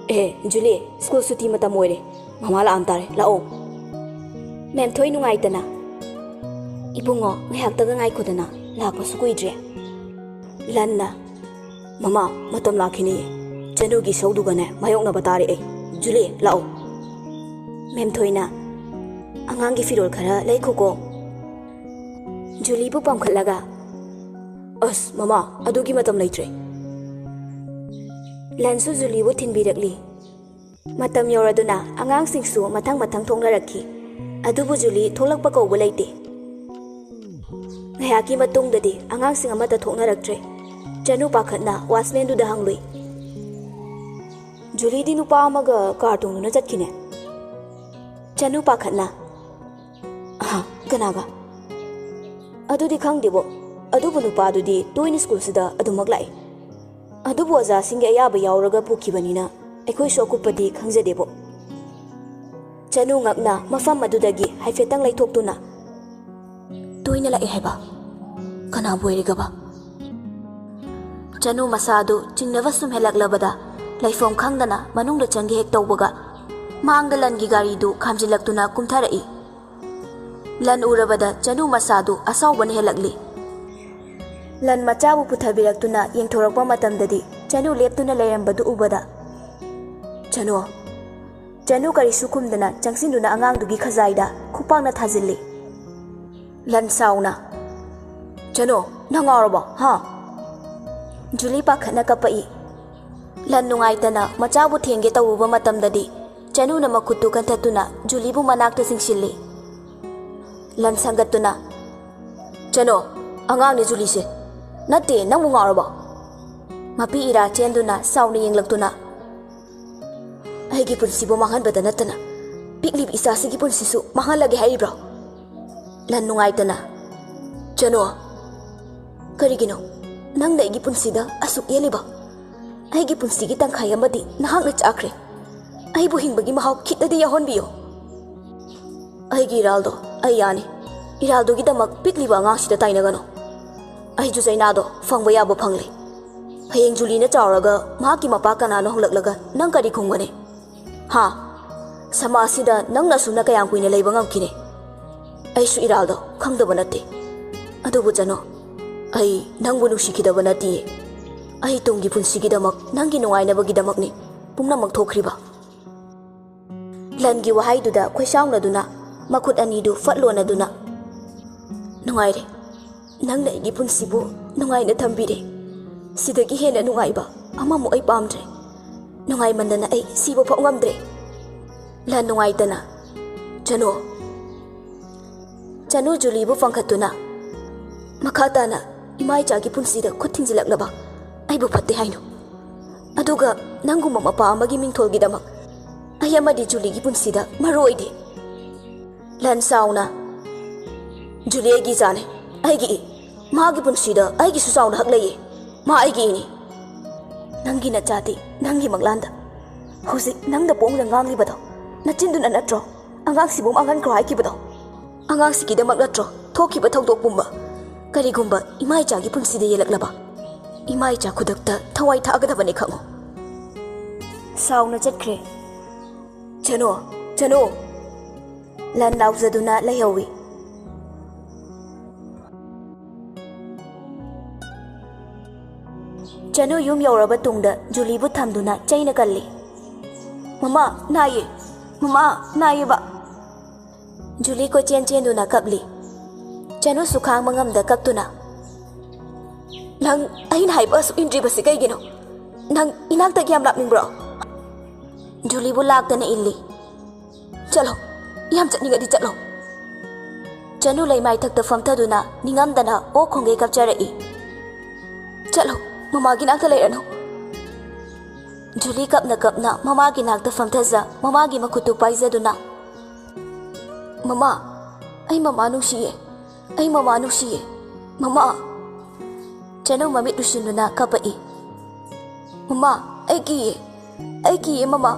"ꯑꯦ, ꯖꯨꯂꯤ, ꯁ꯭ꯀꯨꯜ ꯁꯨꯇꯤ ꯃꯇꯝ ꯑꯣꯏꯔꯦ꯫ ꯃꯃꯥ ꯂꯥꯛꯑꯝ ꯇꯥꯔꯦ, ꯂꯥꯛꯑꯣ꯫" ꯃꯦꯝꯊꯣꯏ ꯅꯨꯡꯉꯥꯏꯇꯅ, "ꯏꯕꯨꯡꯉꯣ, ꯉꯥꯏꯍꯥꯛꯇꯒ ꯉꯥꯏꯈꯣꯗꯅ, ꯂꯥꯛꯄꯁꯨ ꯀꯨꯏꯗ꯭ꯔꯦ꯫" ꯂꯟꯅ, "ꯃꯃꯥ, ꯃꯇꯝ ꯂꯥꯛꯈꯤꯅꯤꯌꯦ꯫ ꯆꯅꯨꯒꯤ ꯁꯧꯗꯨꯒꯅꯦ ꯃꯥꯌꯣꯛꯅꯕ ꯇꯥꯔꯦ ꯑꯩ꯫ ꯖꯨꯂꯤ, ꯂꯥꯛꯑꯣ꯫" ꯃꯦꯝꯊꯣꯏꯅ, "ꯑꯉꯥꯡꯒꯤ ꯐꯤꯔꯣꯜ ꯈꯔ ꯂꯩꯈꯣꯀꯣ꯫" ꯖꯨꯂꯤꯕꯨ ꯄꯝꯈꯠꯂꯒ, "ꯑꯁ, ꯃꯃꯥ, ꯑꯗꯨꯒꯤ ꯃꯇꯝ ꯂꯩꯇ꯭ꯔꯦ꯫" ꯂꯟꯁꯨ ꯖꯨꯂꯤꯕꯨ ꯊꯤꯟꯕꯤꯔꯛꯂꯤ꯫ ꯃꯇꯝ ꯌꯧꯔꯗꯨꯅ ꯑꯉꯥꯡꯁꯤꯡꯁꯨ ꯃꯊꯪ ꯃꯊꯪ ꯊꯣꯛꯅꯔꯛꯈꯤ꯫ ꯑꯗꯨꯕꯨ ꯖꯨꯂꯤ ꯊꯣꯛꯂꯛꯄ ꯀꯧꯕ ꯂꯩꯇꯦ꯫ ꯉꯥꯏꯍꯥꯛꯀꯤ ꯃꯇꯨꯡꯗꯗꯤ ꯑꯉꯥꯡꯁꯤꯡ ꯑꯃꯠꯇ ꯊꯣꯛꯅꯔꯛꯇ꯭ꯔꯦ꯫ ꯆꯅꯨ ꯄꯥꯈꯠꯅ ꯋꯥꯆꯃꯦꯟꯗꯨꯗ ꯍꯪꯂꯨꯏ, "ꯖꯨꯂꯤꯗꯤ ꯅꯨꯄꯥ ꯑꯃꯒ ꯀꯥꯔ ꯇꯣꯡꯗꯨꯅ ꯆꯠꯈꯤꯅꯦ꯫" ꯆꯅꯨ ꯄꯥꯈꯠꯅ, "ꯑꯍ, ꯀꯅꯥꯒ?" "ꯑꯗꯨꯗꯤ ꯈꯪꯗꯦꯕꯣ꯫ ꯑꯗꯨꯕꯨ ꯅꯨꯄꯥꯗꯨꯗꯤ ꯇꯣꯏꯅ ꯁ꯭ꯀꯨꯜꯁꯤꯗ ꯑꯗꯨꯃꯛ ꯂꯥꯛꯏ꯫ ꯑꯗꯨꯕꯨ ꯑꯣꯖꯥꯁꯤꯡꯒꯤ ꯑꯌꯥꯕ ꯌꯥꯎꯔꯒ ꯄꯨꯈꯤꯕꯅꯤꯅ ꯑꯩꯈꯣꯏꯁꯨ ꯑꯀꯨꯞꯄꯗꯤ ꯈꯪꯖꯗꯦꯕꯣ꯫" ꯆꯅꯨ ꯉꯛꯅ ꯃꯐꯝ ꯑꯗꯨꯗꯒꯤ ꯍꯥꯏꯐꯦꯠꯇꯪ ꯂꯩꯊꯣꯛꯇꯨꯅ, "ꯇꯣꯏꯅ ꯂꯥꯛꯑꯦ ꯍꯥꯏꯕ? ꯀꯅꯥꯕꯨ ꯑꯣꯏꯔꯤꯒꯕ?" ꯆꯅꯨ ꯃꯁꯥꯗꯨ ꯆꯤꯡꯅꯕ ꯁꯨꯝ ꯍꯦꯜꯂꯛꯂꯕꯗ ꯂꯩꯐꯝ ꯈꯪꯗꯅ ꯃꯅꯨꯡꯗ ꯆꯪꯒꯦ ꯍꯦꯛ ꯇꯧꯕꯒ, ꯃꯥꯡꯗ ꯂꯟꯒꯤ ꯒꯥꯔꯤꯗꯨ ꯈꯥꯝꯖꯤꯜꯂꯛꯇꯨꯅ ꯀꯨꯝꯊꯔꯛꯏ꯫ ꯂꯟ ꯎꯔꯕꯗ ꯆꯅꯨ ꯃꯁꯥꯗꯨ ꯑꯁꯥꯎꯕꯅ ꯍꯦꯜꯂꯛꯂꯤ꯫ ꯂꯟ ꯃꯆꯥꯕꯨ ꯄꯨꯊꯕꯤꯔꯛꯇꯨꯅ ꯌꯦꯡꯊꯣꯔꯛꯄ ꯃꯇꯝꯗꯗꯤ ꯆꯅꯨ ꯂꯦꯞꯇꯨꯅ ꯂꯩꯔꯝꯕꯗꯨ ꯎꯕꯗ, "ꯆꯅꯨ!" ꯆꯅꯨ ꯀꯔꯤꯁꯨ ꯈꯨꯝꯗꯅ ꯆꯪꯁꯤꯟꯗꯨꯅ ꯑꯉꯥꯡꯗꯨꯒꯤ ꯈꯖꯥꯏꯗ ꯈꯨꯄꯥꯛꯅ ꯊꯥꯖꯤꯜꯂꯤ꯫ ꯂꯟ ꯁꯥꯎꯅ, "ꯆꯅꯨ, ꯅꯪ ꯉꯥꯎꯔꯕꯣ, ꯍꯥ?" ꯖꯨꯂꯤ ꯄꯥꯈꯠꯅ ꯀꯞꯄꯛꯏ꯫ ꯂꯟ ꯅꯨꯡꯉꯥꯏꯇꯅ ꯃꯆꯥꯕꯨ ꯊꯦꯡꯒꯦ ꯇꯧꯔꯨꯕ ꯃꯇꯝꯗꯗꯤ ꯆꯅꯨꯅ ꯃꯈꯨꯠꯇꯨ ꯀꯟꯊꯠꯇꯨꯅ ꯖꯨꯂꯤꯕꯨ ꯃꯅꯥꯛꯇ ꯆꯤꯡꯁꯤꯜꯂꯤ꯫ ꯂꯟ ꯁꯪꯒꯠꯇꯨꯅ, "ꯆꯅꯨ, ꯑꯉꯥꯡꯅꯤ ꯖꯨꯂꯤꯁꯦ꯫ ꯅꯠꯇꯦ, ꯅꯪꯕꯨ ꯉꯥꯎꯔꯕꯣ?" ꯃꯄꯤ ꯏꯔꯥ ꯆꯦꯟꯗꯨꯅ ꯁꯥꯎꯅ ꯌꯦꯡꯂꯛꯇꯨꯅ, "ꯑꯩꯒꯤ ꯄꯨꯟꯁꯤꯕꯨ ꯃꯥꯡꯍꯟꯕꯗ ꯅꯠꯇꯅ ꯄꯤꯛꯂꯤꯕ ꯏꯆꯥꯁꯤꯒꯤ ꯄꯨꯟꯁꯤꯁꯨ ꯃꯥꯡꯍꯜꯂꯒꯦ ꯍꯥꯏꯔꯤꯕ꯭ꯔꯣ?" ꯂꯟ ꯅꯨꯡꯉꯥꯏꯇꯅ, "ꯆꯅꯨ, ꯀꯔꯤꯒꯤꯅꯣ? ꯅꯪꯅ ꯑꯩꯒꯤ ꯄꯨꯟꯁꯤꯗ ꯑꯁꯨꯛ ꯌꯦꯠꯂꯤꯕ? ꯑꯩꯒꯤ ꯄꯨꯟꯁꯤꯒꯤ ꯇꯪꯈꯥꯏ ꯑꯃꯗꯤ ꯅꯍꯥꯛꯅ ꯆꯥꯈ꯭ꯔꯦ꯫ ꯑꯩꯕꯨ ꯍꯤꯡꯕꯒꯤ ꯃꯍꯥꯎ ꯈꯤꯇꯗꯤ ꯌꯥꯎꯍꯟꯕꯤꯌꯨ꯫ ꯑꯩꯒꯤ ꯏꯔꯥꯜꯗꯣ ꯑꯩ ꯌꯥꯅꯤ꯫ ꯏꯔꯥꯜꯗꯨꯒꯤꯗꯃꯛ ꯄꯤꯛꯂꯤꯕ ꯑꯉꯥꯡꯁꯤꯗ ꯇꯥꯏꯅꯒꯅꯨ꯫ ꯑꯩꯁꯨ ꯆꯩꯅꯥꯗꯣ ꯐꯪꯕ ꯌꯥꯕ ꯐꯪꯂꯦ꯫ ꯍꯌꯦꯡ ꯖꯨꯂꯤꯅ ꯆꯥꯎꯔꯒ ꯃꯍꯥꯛꯀꯤ ꯃꯄꯥ ꯀꯅꯥꯅꯣ ꯍꯪꯂꯛꯂꯒ ꯅꯪ ꯀꯔꯤ ꯈꯨꯝꯒꯅꯤ? ꯍꯥ? ꯁꯃꯥꯖꯁꯤꯗ ꯅꯪꯅ ꯑꯁꯨꯝꯅ ꯀꯌꯥꯝ ꯀꯨꯏꯅ ꯂꯩꯕ ꯉꯝꯈꯤꯅꯤ? ꯑꯩꯁꯨ ꯏꯔꯥꯜꯗꯣ ꯈꯪꯗꯕ ꯅꯠꯇꯦ꯫ ꯑꯗꯨꯕꯨ ꯆꯅꯨ, ꯑꯩ ꯅꯪꯕꯨ ꯅꯨꯡꯁꯤꯈꯤꯗꯕ ꯅꯠꯇꯤꯌꯦ꯫ ꯑꯩ ꯇꯨꯡꯒꯤ ꯄꯨꯟꯁꯤꯒꯤꯗꯃꯛ, ꯅꯪꯒꯤ ꯅꯨꯡꯉꯥꯏꯅꯕꯒꯤꯗꯃꯛꯅꯤ ꯄꯨꯝꯅꯃꯛ ꯊꯣꯛꯈ꯭ꯔꯤꯕ꯫" ꯂꯟꯒꯤ ꯋꯥꯍꯩꯗꯨꯗ ꯈꯣꯏꯁꯥꯎꯅꯗꯨꯅ ꯃꯈꯨꯠ ꯑꯅꯤꯗꯨ ꯐꯠ ꯂꯣꯟꯅꯗꯨꯅ, "ꯅꯨꯡꯉꯥꯏꯔꯦ꯫ ꯅꯪꯅ ꯑꯩꯒꯤ ꯄꯨꯟꯁꯤꯕꯨ ꯅꯨꯡꯉꯥꯏꯅ ꯊꯝꯕꯤꯔꯦ꯫ ꯁꯤꯗꯒꯤ ꯍꯦꯟꯅ ꯅꯨꯡꯉꯥꯏꯕ ꯑꯃꯃꯨꯛ ꯑꯩ ꯄꯥꯝꯗ꯭ꯔꯦ꯫ ꯅꯨꯡꯉꯥꯏꯃꯟꯗꯅ ꯑꯩ ꯁꯤꯕ ꯐꯥꯎ ꯉꯝꯗ꯭ꯔꯦ꯫" ꯂꯟ ꯅꯨꯡꯉꯥꯏꯇꯅ, "ꯆꯅꯨ!" ꯆꯅꯨ ꯖꯨꯂꯤꯕꯨ ꯄꯥꯡꯈꯠꯇꯨꯅ, "ꯃꯈꯥ ꯇꯥꯅ ꯏꯃꯥ ꯏꯆꯥꯒꯤ ꯄꯨꯟꯁꯤꯗ ꯈꯨꯠ ꯊꯤꯡꯖꯤꯜꯂꯛꯅꯕ ꯑꯩꯕꯨ ꯐꯠꯇꯦ ꯍꯥꯏꯅꯨ꯫ ꯑꯗꯨꯒ ꯅꯪꯒꯨꯝꯕ ꯃꯄꯥ ꯑꯃꯒꯤ ꯃꯤꯡꯊꯣꯜꯒꯤꯗꯃꯛ ꯑꯩ ꯑꯃꯗꯤ ꯖꯨꯂꯤꯒꯤ ꯄꯨꯟꯁꯤꯗ ꯃꯔꯨ ꯑꯣꯏꯗꯦ꯫" ꯂꯟ ꯁꯥꯎꯅ, "ꯖꯨꯂꯤ ꯑꯩꯒꯤ ꯏꯆꯥꯅꯦ, ꯑꯩꯒꯤ ꯏ꯫ ꯃꯥꯒꯤ ꯄꯨꯟꯁꯤꯗ ꯑꯩꯒꯤꯁꯨ ꯆꯥꯎꯅ ꯍꯛ ꯂꯩꯌꯦ꯫ ꯃꯥ ꯑꯩꯒꯤ ꯏꯅꯤ꯫" "ꯅꯪꯒꯤ ꯅꯆꯥꯗꯤ ꯅꯪꯒꯤ ꯃꯪꯂꯥꯟꯗ꯫ ꯍꯧꯖꯤꯛ ꯅꯪꯅ ꯄꯣꯡꯅ ꯉꯥꯡꯂꯤꯕꯗꯣ ꯅꯆꯤꯟꯗꯨꯅ ꯅꯠꯇ꯭ꯔꯣ? ꯑꯉꯥꯡꯁꯤꯕꯨ ꯃꯥꯡꯍꯟꯈ꯭ꯔꯣ ꯍꯥꯏꯈꯤꯕꯗꯣ? ꯑꯉꯥꯡꯁꯤꯒꯤꯗꯃꯛ ꯅꯠꯇ꯭ꯔꯣ ꯊꯣꯛꯈꯤꯕ ꯊꯧꯗꯣꯛ ꯄꯨꯝꯕ? ꯀꯔꯤꯒꯨꯝꯕ ꯏꯃꯥ ꯏꯆꯥꯒꯤ ꯄꯨꯟꯁꯤꯗ ꯌꯦꯜꯂꯛꯂꯕ ꯏꯃꯥ ꯏꯆꯥ ꯈꯨꯗꯛꯇ ꯊꯋꯥꯏ ꯊꯥꯒꯗꯕꯅꯦ ꯈꯪꯉꯨ꯫" ꯁꯥꯎꯅ ꯆꯠꯈ꯭ꯔꯦ꯫ "ꯆꯅꯨ, ꯆꯅꯨ!" ꯂꯟ ꯂꯥꯎꯖꯗꯨꯅ ꯂꯩꯍꯧꯏ꯫ ꯆꯅꯨ ꯌꯨꯝ ꯌꯧꯔꯕ ꯇꯨꯡꯗ ꯖꯨꯂꯤꯕꯨ ꯊꯝꯗꯨꯅ ꯆꯩꯅ ꯀꯜꯂꯤ꯫ "ꯃꯃꯥ, ꯅꯥꯏꯌꯦ! ꯃꯃꯥ, ꯅꯥꯏꯌꯦꯕ!" ꯖꯨꯂꯤ ꯀꯣꯏꯆꯦꯟ ꯆꯦꯟꯗꯨꯅ ꯀꯞꯂꯤ꯫ ꯆꯅꯨꯁꯨ ꯈꯥꯡꯕ ꯉꯝꯗ ꯀꯞꯇꯨꯅ, "ꯅꯪ ꯑꯩꯅ ꯍꯥꯏꯕ ꯑꯁꯨꯛ ꯏꯟꯗ꯭ꯔꯤꯕꯁꯤ ꯀꯩꯒꯤꯅꯣ? ꯅꯪ ꯏꯅꯥꯛꯇꯒꯤ ꯌꯥꯝ ꯂꯥꯛꯅꯤꯡꯕ꯭ꯔꯣ?" ꯖꯨꯂꯤꯕꯨ ꯂꯥꯛꯇꯅ ꯏꯜꯂꯤ꯫ "ꯆꯠꯂꯣ, ꯌꯥꯝ ꯆꯠꯅꯤꯡꯉꯗꯤ ꯆꯠꯂꯣ꯫" ꯆꯅꯨ ꯂꯩꯃꯥꯏꯊꯛꯇ ꯐꯝꯊꯗꯨꯅ ꯅꯤꯡꯉꯝꯗꯅ ꯑꯣꯛ ꯈꯣꯡꯒꯩ ꯀꯞꯆꯔꯛꯏ꯫ "ꯆꯠꯂꯣ, ꯃꯃꯥꯒꯤ ꯅꯥꯛꯇ ꯂꯩꯔꯅꯨ꯫" ꯖꯨꯂꯤ ꯀꯞꯅ ꯀꯞꯅ ꯃꯃꯥꯒꯤ ꯅꯥꯛꯇ ꯐꯝꯊꯖ, ꯃꯃꯥꯒꯤ ꯃꯈꯨꯠꯇꯨ ꯄꯥꯏꯖꯗꯨꯅ, "ꯃꯃꯥ, ꯑꯩ ꯃꯃꯥ ꯅꯨꯡꯁꯤꯌꯦ, ꯑꯩ ꯃꯃꯥ ꯅꯨꯡꯁꯤꯌꯦ, ꯃꯃꯥ!" ꯆꯅꯨ ꯃꯃꯤꯠ ꯂꯨꯁꯤꯟꯗꯨꯅ ꯀꯞꯄꯛꯏ꯫ "ꯃꯃꯥ, ꯑꯩ ꯀꯤꯌꯦ, ꯑꯩ ꯀꯤꯌꯦ, ꯃꯃꯥ!"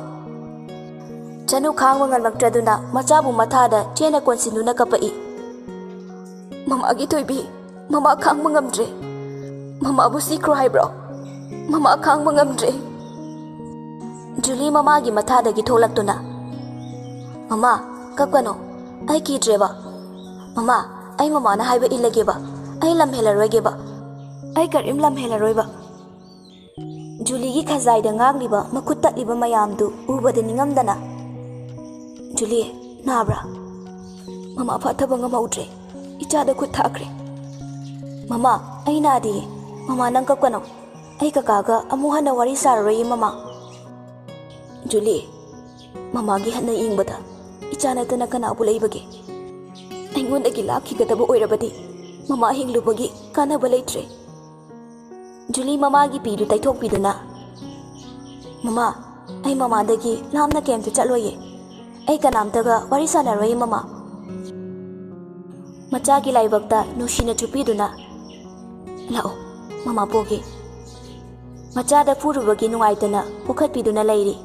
ꯆꯅꯨ ꯈꯥꯡꯕ ꯉꯝꯂꯛꯇ꯭ꯔꯗꯨꯅ ꯃꯆꯥꯕꯨ ꯃꯊꯥꯗ ꯆꯦꯅ ꯀꯣꯟꯁꯤꯟꯗꯨꯅ ꯀꯞꯄꯛꯏ꯫ "ꯃꯃꯥꯒꯤ ꯊꯣꯏꯕꯤ, ꯃꯃꯥ ꯈꯥꯡꯕ ꯉꯝꯗ꯭ꯔꯦ꯫ ꯃꯃꯥꯕꯨ ꯁꯤꯈ꯭ꯔꯣ ꯍꯥꯏꯕ꯭ꯔꯣ? ꯃꯃꯥ ꯈꯥꯡꯕ ꯉꯝꯗ꯭ꯔꯦ꯫" ꯖꯨꯂꯤ ꯃꯃꯥꯒꯤ ꯃꯊꯥꯗꯒꯤ ꯊꯣꯛꯂꯛꯇꯨꯅ, "ꯃꯃꯥ, ꯀꯞꯀꯅꯨ꯫ ꯑꯩ ꯀꯤꯗ꯭ꯔꯦꯕ꯫ ꯃꯃꯥ, ꯑꯩ ꯃꯃꯥꯅ ꯍꯥꯏꯕ ꯏꯜꯂꯒꯦꯕ꯫ ꯑꯩ ꯂꯝ ꯍꯦꯜꯂꯔꯣꯏꯒꯦꯕ꯫ ꯑꯩ ꯀꯔꯤꯝ ꯂꯝ ꯍꯦꯜꯂꯔꯣꯏꯕ꯫" ꯖꯨꯂꯤꯒꯤ ꯈꯖꯥꯏꯗ ꯉꯥꯡꯂꯤꯕ, ꯃꯈꯨꯠ ꯇꯠꯂꯤꯕ ꯃꯌꯥꯝꯗꯨ ꯎꯕꯗ ꯅꯤꯡꯉꯝꯗꯅ, "ꯖꯨꯂꯤ, ꯅꯥꯕ꯭ꯔꯥ?" "ꯃꯃꯥ ꯐꯥꯊꯕ ꯉꯝꯍꯧꯗ꯭ꯔꯦ꯫ ꯏꯆꯥꯗ ꯈꯨꯠ ꯊꯥꯈ꯭ꯔꯦ꯫" "ꯃꯃꯥ, ꯑꯩ ꯅꯥꯗꯤꯌꯦ꯫ ꯃꯃꯥ, ꯅꯪ ꯀꯞꯀꯅꯨ꯫ ꯑꯩ ꯀꯀꯥꯒ ꯑꯃꯨꯛ ꯍꯟꯅ ꯋꯥꯔꯤ ꯁꯥꯔꯔꯣꯏꯌꯦ, ꯃꯃꯥ꯫" "ꯖꯨꯂꯤ, ꯃꯃꯥꯒꯤ ꯍꯟꯅ ꯌꯦꯡꯕꯗ ꯏꯆꯥ ꯅꯠꯇꯅ ꯀꯅꯥꯕꯨ ꯂꯩꯕꯒꯦ? ꯑꯩꯉꯣꯟꯗꯒꯤ ꯂꯥꯞꯈꯤꯒꯗꯕ ꯑꯣꯏꯔꯕꯗꯤ ꯃꯃꯥ ꯍꯤꯡꯂꯨꯕꯒꯤ ꯀꯥꯟꯅꯕ ꯂꯩꯇ꯭ꯔꯦ꯫" ꯖꯨꯂꯤ ꯃꯃꯥꯒꯤ ꯄꯤꯗꯨ ꯇꯩꯊꯣꯛꯄꯤꯗꯨꯅ, "ꯃꯃꯥ, ꯑꯩ ꯃꯃꯥꯗꯒꯤ ꯂꯥꯞꯅ ꯀꯩꯝꯇ ꯆꯠꯂꯣꯏꯌꯦ꯫ ꯑꯩ ꯀꯅꯥꯝꯇꯒ ꯋꯥꯔꯤ ꯁꯥꯟꯅꯔꯣꯏꯌꯦ, ꯃꯃꯥ꯫" ꯃꯆꯥꯒꯤ ꯂꯥꯏꯕꯛꯇ ꯅꯨꯡꯁꯤꯅ ꯆꯨꯞꯄꯤꯗꯨꯅ, "ꯂꯥꯛꯑꯣ, ꯃꯃꯥ ꯄꯣꯒꯦ꯫" ꯃꯆꯥꯗ ꯐꯨꯔꯨꯕꯒꯤ ꯅꯨꯡꯉꯥꯏꯇꯅ ꯄꯨꯈꯠꯄꯤꯗꯨꯅ ꯂꯩꯔꯤ꯫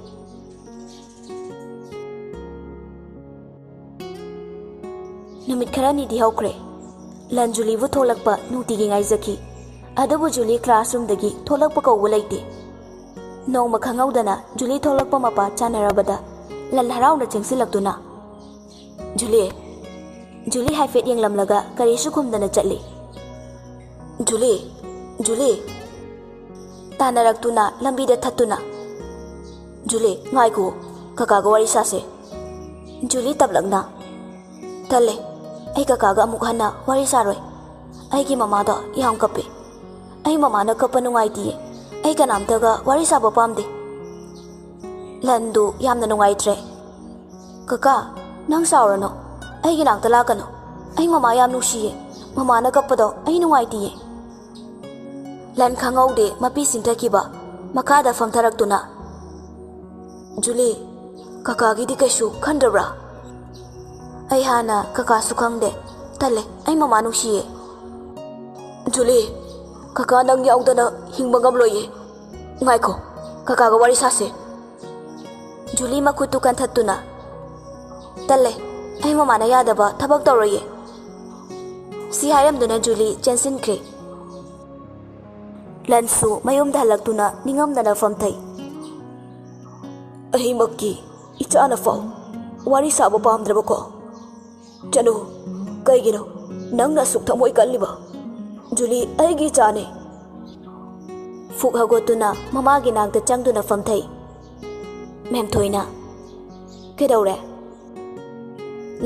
ꯅꯨꯃꯤꯠ ꯈꯔꯅꯤꯗꯤ ꯍꯧꯈ꯭ꯔꯦ꯫ ꯂꯟ ꯖꯨꯂꯤꯕꯨ ꯊꯣꯛꯂꯛꯄ ꯅꯨꯡꯇꯤꯒꯤ ꯉꯥꯏꯖꯈꯤ꯫ ꯑꯗꯨꯕꯨ ꯖꯨꯂꯤ classroomꯗꯒꯤ ꯊꯣꯛꯂꯛꯄ ꯀꯧꯕ ꯂꯩꯇꯦ꯫ ꯅꯣꯡꯃ ꯈꯪꯍꯧꯗꯅ ꯖꯨꯂꯤ ꯊꯣꯛꯂꯛꯄ ꯃꯄꯥ ꯆꯥꯅꯔꯕꯗ ꯂꯟ ꯍꯔꯥꯎꯅ ꯆꯦꯟꯁꯤꯜꯂꯛꯇꯨꯅ, "ꯖꯨꯂꯤ!" ꯖꯨꯂꯤ ꯍꯥꯏꯐꯦꯠ ꯌꯦꯡꯂꯝꯂꯒ ꯀꯔꯤꯁꯨ ꯈꯨꯝꯗꯅ ꯆꯠꯂꯤ꯫ "ꯖꯨꯂꯤ! ꯖꯨꯂꯤ!" ꯇꯥꯟꯅꯔꯛꯇꯨꯅ ꯂꯝꯕꯤꯗ ꯊꯠꯇꯨꯅ, "ꯖꯨꯂꯤ, ꯉꯥꯏꯈꯣ, ꯀꯀꯥꯒ ꯋꯥꯔꯤ ꯁꯥꯁꯦ꯫" ꯖꯨꯂꯤ ꯇꯞꯂꯛꯅ, "ꯇꯜꯂꯦ, ꯑꯩ ꯀꯀꯥꯒ ꯑꯃꯨꯛ ꯍꯟꯅ ꯋꯥꯔꯤ ꯁꯥꯔꯣꯏ꯫ ꯑꯩꯒꯤ ꯃꯃꯥꯗꯣ ꯌꯥꯝ ꯀꯞꯄꯦ꯫ ꯑꯩ ꯃꯃꯥꯅ ꯀꯞꯄ ꯅꯨꯡꯉꯥꯏꯇꯤꯌꯦ꯫ ꯑꯩ ꯀꯅꯥꯝꯇꯒ ꯋꯥꯔꯤ ꯁꯥꯕ ꯄꯥꯝꯗꯦ꯫" ꯂꯟꯗꯨ ꯌꯥꯝꯅ ꯅꯨꯡꯉꯥꯏꯇ꯭ꯔꯦ꯫ "ꯀꯀꯥ, ꯅꯪ ꯁꯥꯎꯔꯅꯨ꯫ ꯑꯩꯒꯤ ꯅꯥꯛꯇ ꯂꯥꯛꯀꯅꯨ꯫ ꯑꯩ ꯃꯃꯥ ꯌꯥꯝ ꯅꯨꯡꯁꯤꯌꯦ꯫ ꯃꯃꯥꯅ ꯀꯞꯄꯗꯣ ꯑꯩ ꯅꯨꯡꯉꯥꯏꯇꯤꯌꯦ꯫" ꯂꯟ ꯈꯪꯍꯧꯗꯦ, ꯃꯄꯤ ꯁꯤꯟꯊꯈꯤꯕ꯫ ꯃꯈꯥꯗ ꯐꯝꯊꯔꯛꯇꯨꯅ, "ꯖꯨꯂꯤ, ꯀꯀꯥꯒꯤꯗꯤ ꯀꯩꯁꯨ ꯈꯟꯗ꯭ꯔꯕ꯭ꯔꯥ?" "ꯑꯩ ꯍꯥꯟꯅ ꯀꯀꯥꯁꯨ ꯈꯪꯗꯦ꯫ ꯇꯜꯂꯦ, ꯑꯩ ꯃꯃꯥ ꯅꯨꯡꯁꯤꯌꯦ꯫" "ꯖꯨꯂꯤ, ꯀꯀꯥ ꯅꯪ ꯌꯥꯎꯗꯅ ꯍꯤꯡꯕ ꯉꯝꯂꯣꯏꯌꯦ꯫ ꯉꯥꯏꯈꯣ, ꯀꯀꯥꯒ ꯋꯥꯔꯤ ꯁꯥꯁꯦ꯫" ꯖꯨꯂꯤ ꯃꯈꯨꯠꯇꯨ ꯀꯟꯊꯠꯇꯨꯅ, "ꯇꯜꯂꯦ, ꯑꯩ ꯃꯃꯥꯅ ꯌꯥꯗꯕ ꯊꯕꯛ ꯇꯧꯔꯣꯏꯌꯦ꯫" ꯁꯤ ꯍꯥꯏꯔꯝꯗꯨꯅ ꯖꯨꯂꯤ ꯆꯦꯟꯁꯤꯟꯈ꯭ꯔꯦ꯫ ꯂꯟꯁꯨ ꯃꯌꯨꯝꯗ ꯍꯜꯂꯛꯇꯨꯅ ꯅꯤꯡꯉꯝꯗꯅ ꯐꯝꯊꯩ꯫ "ꯑꯩꯃꯛꯀꯤ ꯏꯆꯥꯅ ꯐꯥꯎ ꯋꯥꯔꯤ ꯁꯥꯕ ꯄꯥꯝꯗ꯭ꯔꯕꯀꯣ? ꯆꯅꯨ, ꯀꯩꯒꯤꯅꯣ ꯅꯪꯅ ꯑꯁꯨꯛ ꯊꯃꯣꯏ ꯀꯜꯂꯤꯕ? ꯖꯨꯂꯤ ꯑꯩꯒꯤ ꯏꯆꯥꯅꯦ꯫" ꯐꯨꯛ ꯍꯧꯒꯠꯇꯨꯅ ꯃꯃꯥꯒꯤ ꯅꯥꯛꯇ ꯆꯪꯗꯨꯅ ꯐꯝꯊꯩ꯫ ꯃꯦꯝꯊꯣꯏꯅ, "ꯀꯩꯗꯧꯔꯦ?"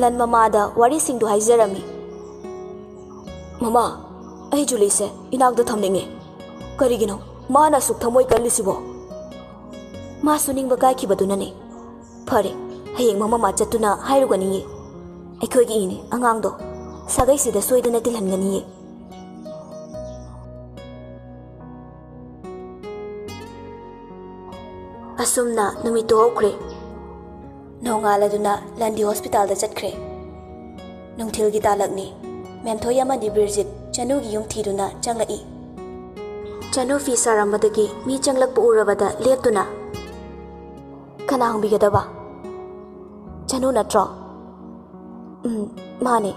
ꯂꯟ ꯃꯃꯥꯗ ꯋꯥꯔꯤꯁꯤꯡꯗꯨ ꯍꯥꯏꯖꯔꯝꯃꯤ꯫ "ꯃꯃꯥ, ꯑꯩ ꯖꯨꯂꯤꯁꯦ ꯏꯅꯥꯛꯇ ꯊꯝꯅꯤꯡꯉꯦ꯫ ꯀꯔꯤꯒꯤꯅꯣ ꯃꯥꯅ ꯑꯁꯨꯛ ꯊꯃꯣꯏ ꯀꯜꯂꯤꯁꯤꯕꯣ?" "ꯃꯥꯁꯨ ꯅꯤꯡꯕ ꯀꯥꯏꯈꯤꯕꯗꯨꯅꯅꯦ꯫" "ꯐꯔꯦ, ꯍꯌꯦꯡ ꯃꯃꯥ ꯆꯠꯇꯨꯅ ꯍꯥꯏꯔꯨꯒꯅꯤꯌꯦ꯫ ꯑꯩꯈꯣꯏꯒꯤ ꯏꯅꯦ ꯑꯉꯥꯡꯗꯣ ꯁꯥꯒꯩꯁꯤꯗ ꯁꯣꯏꯗꯅ ꯇꯤꯜꯍꯟꯒꯅꯤꯌꯦ꯫" ꯑꯁꯨꯝꯅ ꯅꯨꯃꯤꯠꯇꯨ ꯍꯧꯈ꯭ꯔꯦ꯫ ꯅꯣꯡꯉꯥꯜꯂꯗꯨꯅ ꯂꯟꯗꯤ ꯍꯣꯁꯄꯤꯇꯥꯜꯗ ꯆꯠꯈ꯭ꯔꯦ꯫ ꯅꯨꯡꯊꯤꯜꯒꯤ ꯇꯥꯂꯛꯅꯤ꯫ ꯃꯦꯝꯊꯣꯏ ꯑꯃꯗꯤ ꯕꯤꯔꯖꯤꯠ ꯆꯅꯨꯒꯤ ꯌꯨꯝ ꯊꯤꯗꯨꯅ ꯆꯪꯂꯛꯏ꯫ ꯆꯅꯨ ꯐꯤ ꯁꯥꯔꯝꯕꯗꯒꯤ ꯃꯤ ꯆꯪꯂꯛꯄ ꯎꯔꯕꯗ ꯂꯦꯞꯇꯨꯅ, "ꯀꯅꯥ ꯍꯪꯕꯤꯒꯗꯕ? ꯆꯅꯨ ꯅꯠꯇ꯭ꯔꯣ?" "ꯎꯝ, ꯃꯥꯅꯦ꯫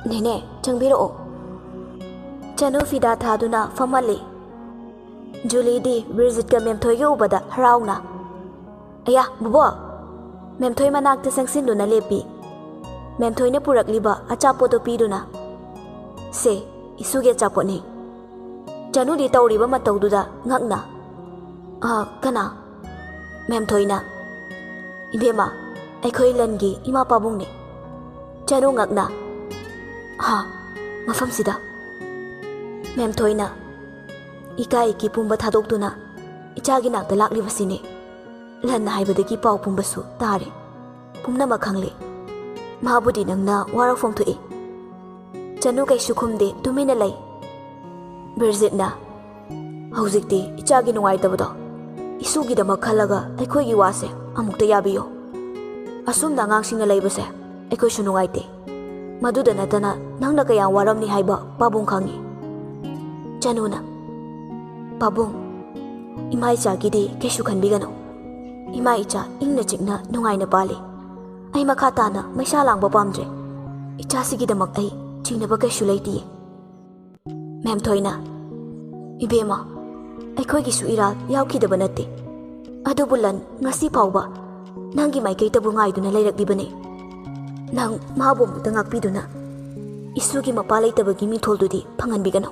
ꯅꯦꯅꯦ, ꯆꯪꯕꯤꯔꯛꯑꯣ꯫" ꯆꯅꯨ ꯐꯤꯗꯥ ꯊꯥꯗꯨꯅ ꯐꯝꯍꯜꯂꯤ꯫ ꯖꯨꯂꯤꯗꯤ ꯕꯤꯔꯖꯤꯠꯀ ꯃꯦꯝꯊꯣꯏꯒ ꯎꯕꯗ ꯍꯔꯥꯎꯅ, "ꯑꯌꯥ, ꯕꯣꯕꯣꯛ!" ꯃꯦꯝꯊꯣꯏ ꯃꯅꯥꯛꯇ ꯆꯪꯁꯤꯟꯗꯨꯅ ꯂꯦꯞꯄꯤ꯫ ꯃꯦꯝꯊꯣꯏꯅ ꯄꯨꯔꯛꯂꯤꯕ ꯑꯆꯥꯄꯣꯠꯇꯣ ꯄꯤꯗꯨꯅ, "ꯁꯦ, ꯏꯁꯨꯒꯤ ꯑꯆꯥꯄꯣꯠꯅꯤ꯫" ꯆꯅꯨꯗꯤ ꯇꯧꯔꯤꯕ ꯃꯇꯧꯗꯨꯗ ꯉꯛꯅ, "ꯑ, ꯀꯅꯥ?" ꯃꯦꯝꯊꯣꯏꯅ, "ꯏꯕꯦꯝꯃ, ꯑꯩꯈꯣꯏ ꯂꯟꯒꯤ ꯏꯃꯥ ꯄꯥꯕꯨꯡꯅꯤ꯫" ꯆꯅꯨ ꯉꯛꯅ, "ꯍꯥ, ꯃꯐꯝꯁꯤꯗ?" ꯃꯦꯝꯊꯣꯏꯅ, "ꯏꯀꯥꯏ ꯏꯀꯤ ꯄꯨꯝꯕ ꯊꯥꯗꯣꯛꯇꯨꯅ ꯏꯆꯥꯒꯤ ꯅꯥꯛꯇ ꯂꯥꯛꯂꯤꯕꯁꯤꯅꯤ꯫ ꯂꯟ ꯍꯥꯏꯕꯗꯒꯤ ꯄꯥꯎ ꯄꯨꯝꯕꯁꯨ ꯇꯥꯔꯦ꯫ ꯄꯨꯝꯅꯃꯛ ꯈꯪꯂꯦ꯫ ꯃꯥꯕꯨꯗꯤ ꯅꯪꯅ ꯋꯥꯔꯧꯐꯝ ꯊꯣꯛꯏ꯫" ꯆꯅꯨ ꯀꯩꯁꯨ ꯈꯨꯝꯗꯦ, ꯇꯨꯃꯤꯟꯅ ꯂꯩ꯫ ꯕꯤꯔꯖꯤꯠꯅ, "ꯍꯧꯖꯤꯛꯇꯤ ꯏꯆꯥꯒꯤ ꯅꯨꯡꯉꯥꯏꯇꯕꯗꯣ ꯏꯁꯨꯒꯤꯗꯃꯛ ꯈꯜꯂꯒ ꯑꯩꯈꯣꯏꯒꯤ ꯋꯥꯁꯦ ꯑꯃꯨꯛꯇ ꯌꯥꯕꯤꯌꯣ꯫ ꯑꯁꯨꯝꯅ ꯑꯉꯥꯡꯁꯤꯡꯅ ꯂꯩꯕꯁꯦ ꯑꯩꯈꯣꯏꯁꯨ ꯅꯨꯡꯉꯥꯏꯇꯦ꯫ ꯃꯗꯨꯗ ꯅꯠꯇꯅ ꯅꯪꯅ ꯀꯌꯥꯝ ꯋꯥꯔꯝꯅꯤ ꯍꯥꯏꯕ ꯄꯥꯕꯨꯡ ꯈꯪꯉꯤ꯫" ꯆꯅꯨꯅ, "ꯄꯥꯕꯨꯡ, ꯏꯃꯥ ꯏꯆꯥꯒꯤꯗꯤ ꯀꯩꯁꯨ ꯈꯟꯕꯤꯒꯅꯨ꯫ ꯏꯃꯥ ꯏꯆꯥ ꯏꯪꯅ ꯆꯤꯛꯅ ꯅꯨꯡꯉꯥꯏꯅ ꯄꯥꯜꯂꯤ꯫ ꯑꯩ ꯃꯈꯥ ꯇꯥꯅ ꯃꯩꯁꯥ ꯂꯥꯡꯕ ꯄꯥꯝꯗ꯭ꯔꯦ꯫ ꯏꯆꯥꯁꯤꯒꯤꯗꯃꯛ ꯑꯩ ꯆꯤꯡꯅꯕ ꯀꯩꯁꯨ ꯂꯩꯇꯤꯌꯦ꯫" ꯃꯦꯝꯊꯣꯏꯅ, "ꯏꯕꯦꯝꯃ, ꯑꯩꯈꯣꯏꯒꯤꯁꯨ ꯏꯔꯥꯜ ꯌꯥꯎꯈꯤꯗꯕ ꯅꯠꯇꯦ꯫ ꯑꯗꯨꯕꯨ ꯂꯟ ꯉꯁꯤ ꯐꯥꯎꯕ ꯅꯪꯒꯤ ꯃꯥꯏꯀꯩꯇꯕꯨ ꯉꯥꯏꯗꯨꯅ ꯂꯩꯔꯛꯂꯤꯕꯅꯤ꯫ ꯅꯪ ꯃꯥꯕꯨ ꯑꯃꯨꯛꯇ ꯉꯥꯛꯄꯤꯗꯨꯅ ꯏꯁꯨꯒꯤ ꯃꯄꯥ ꯂꯩꯇꯕꯒꯤ ꯃꯤꯡꯊꯣꯜꯗꯨꯗꯤ ꯐꯪꯍꯟꯕꯤꯒꯅꯨ꯫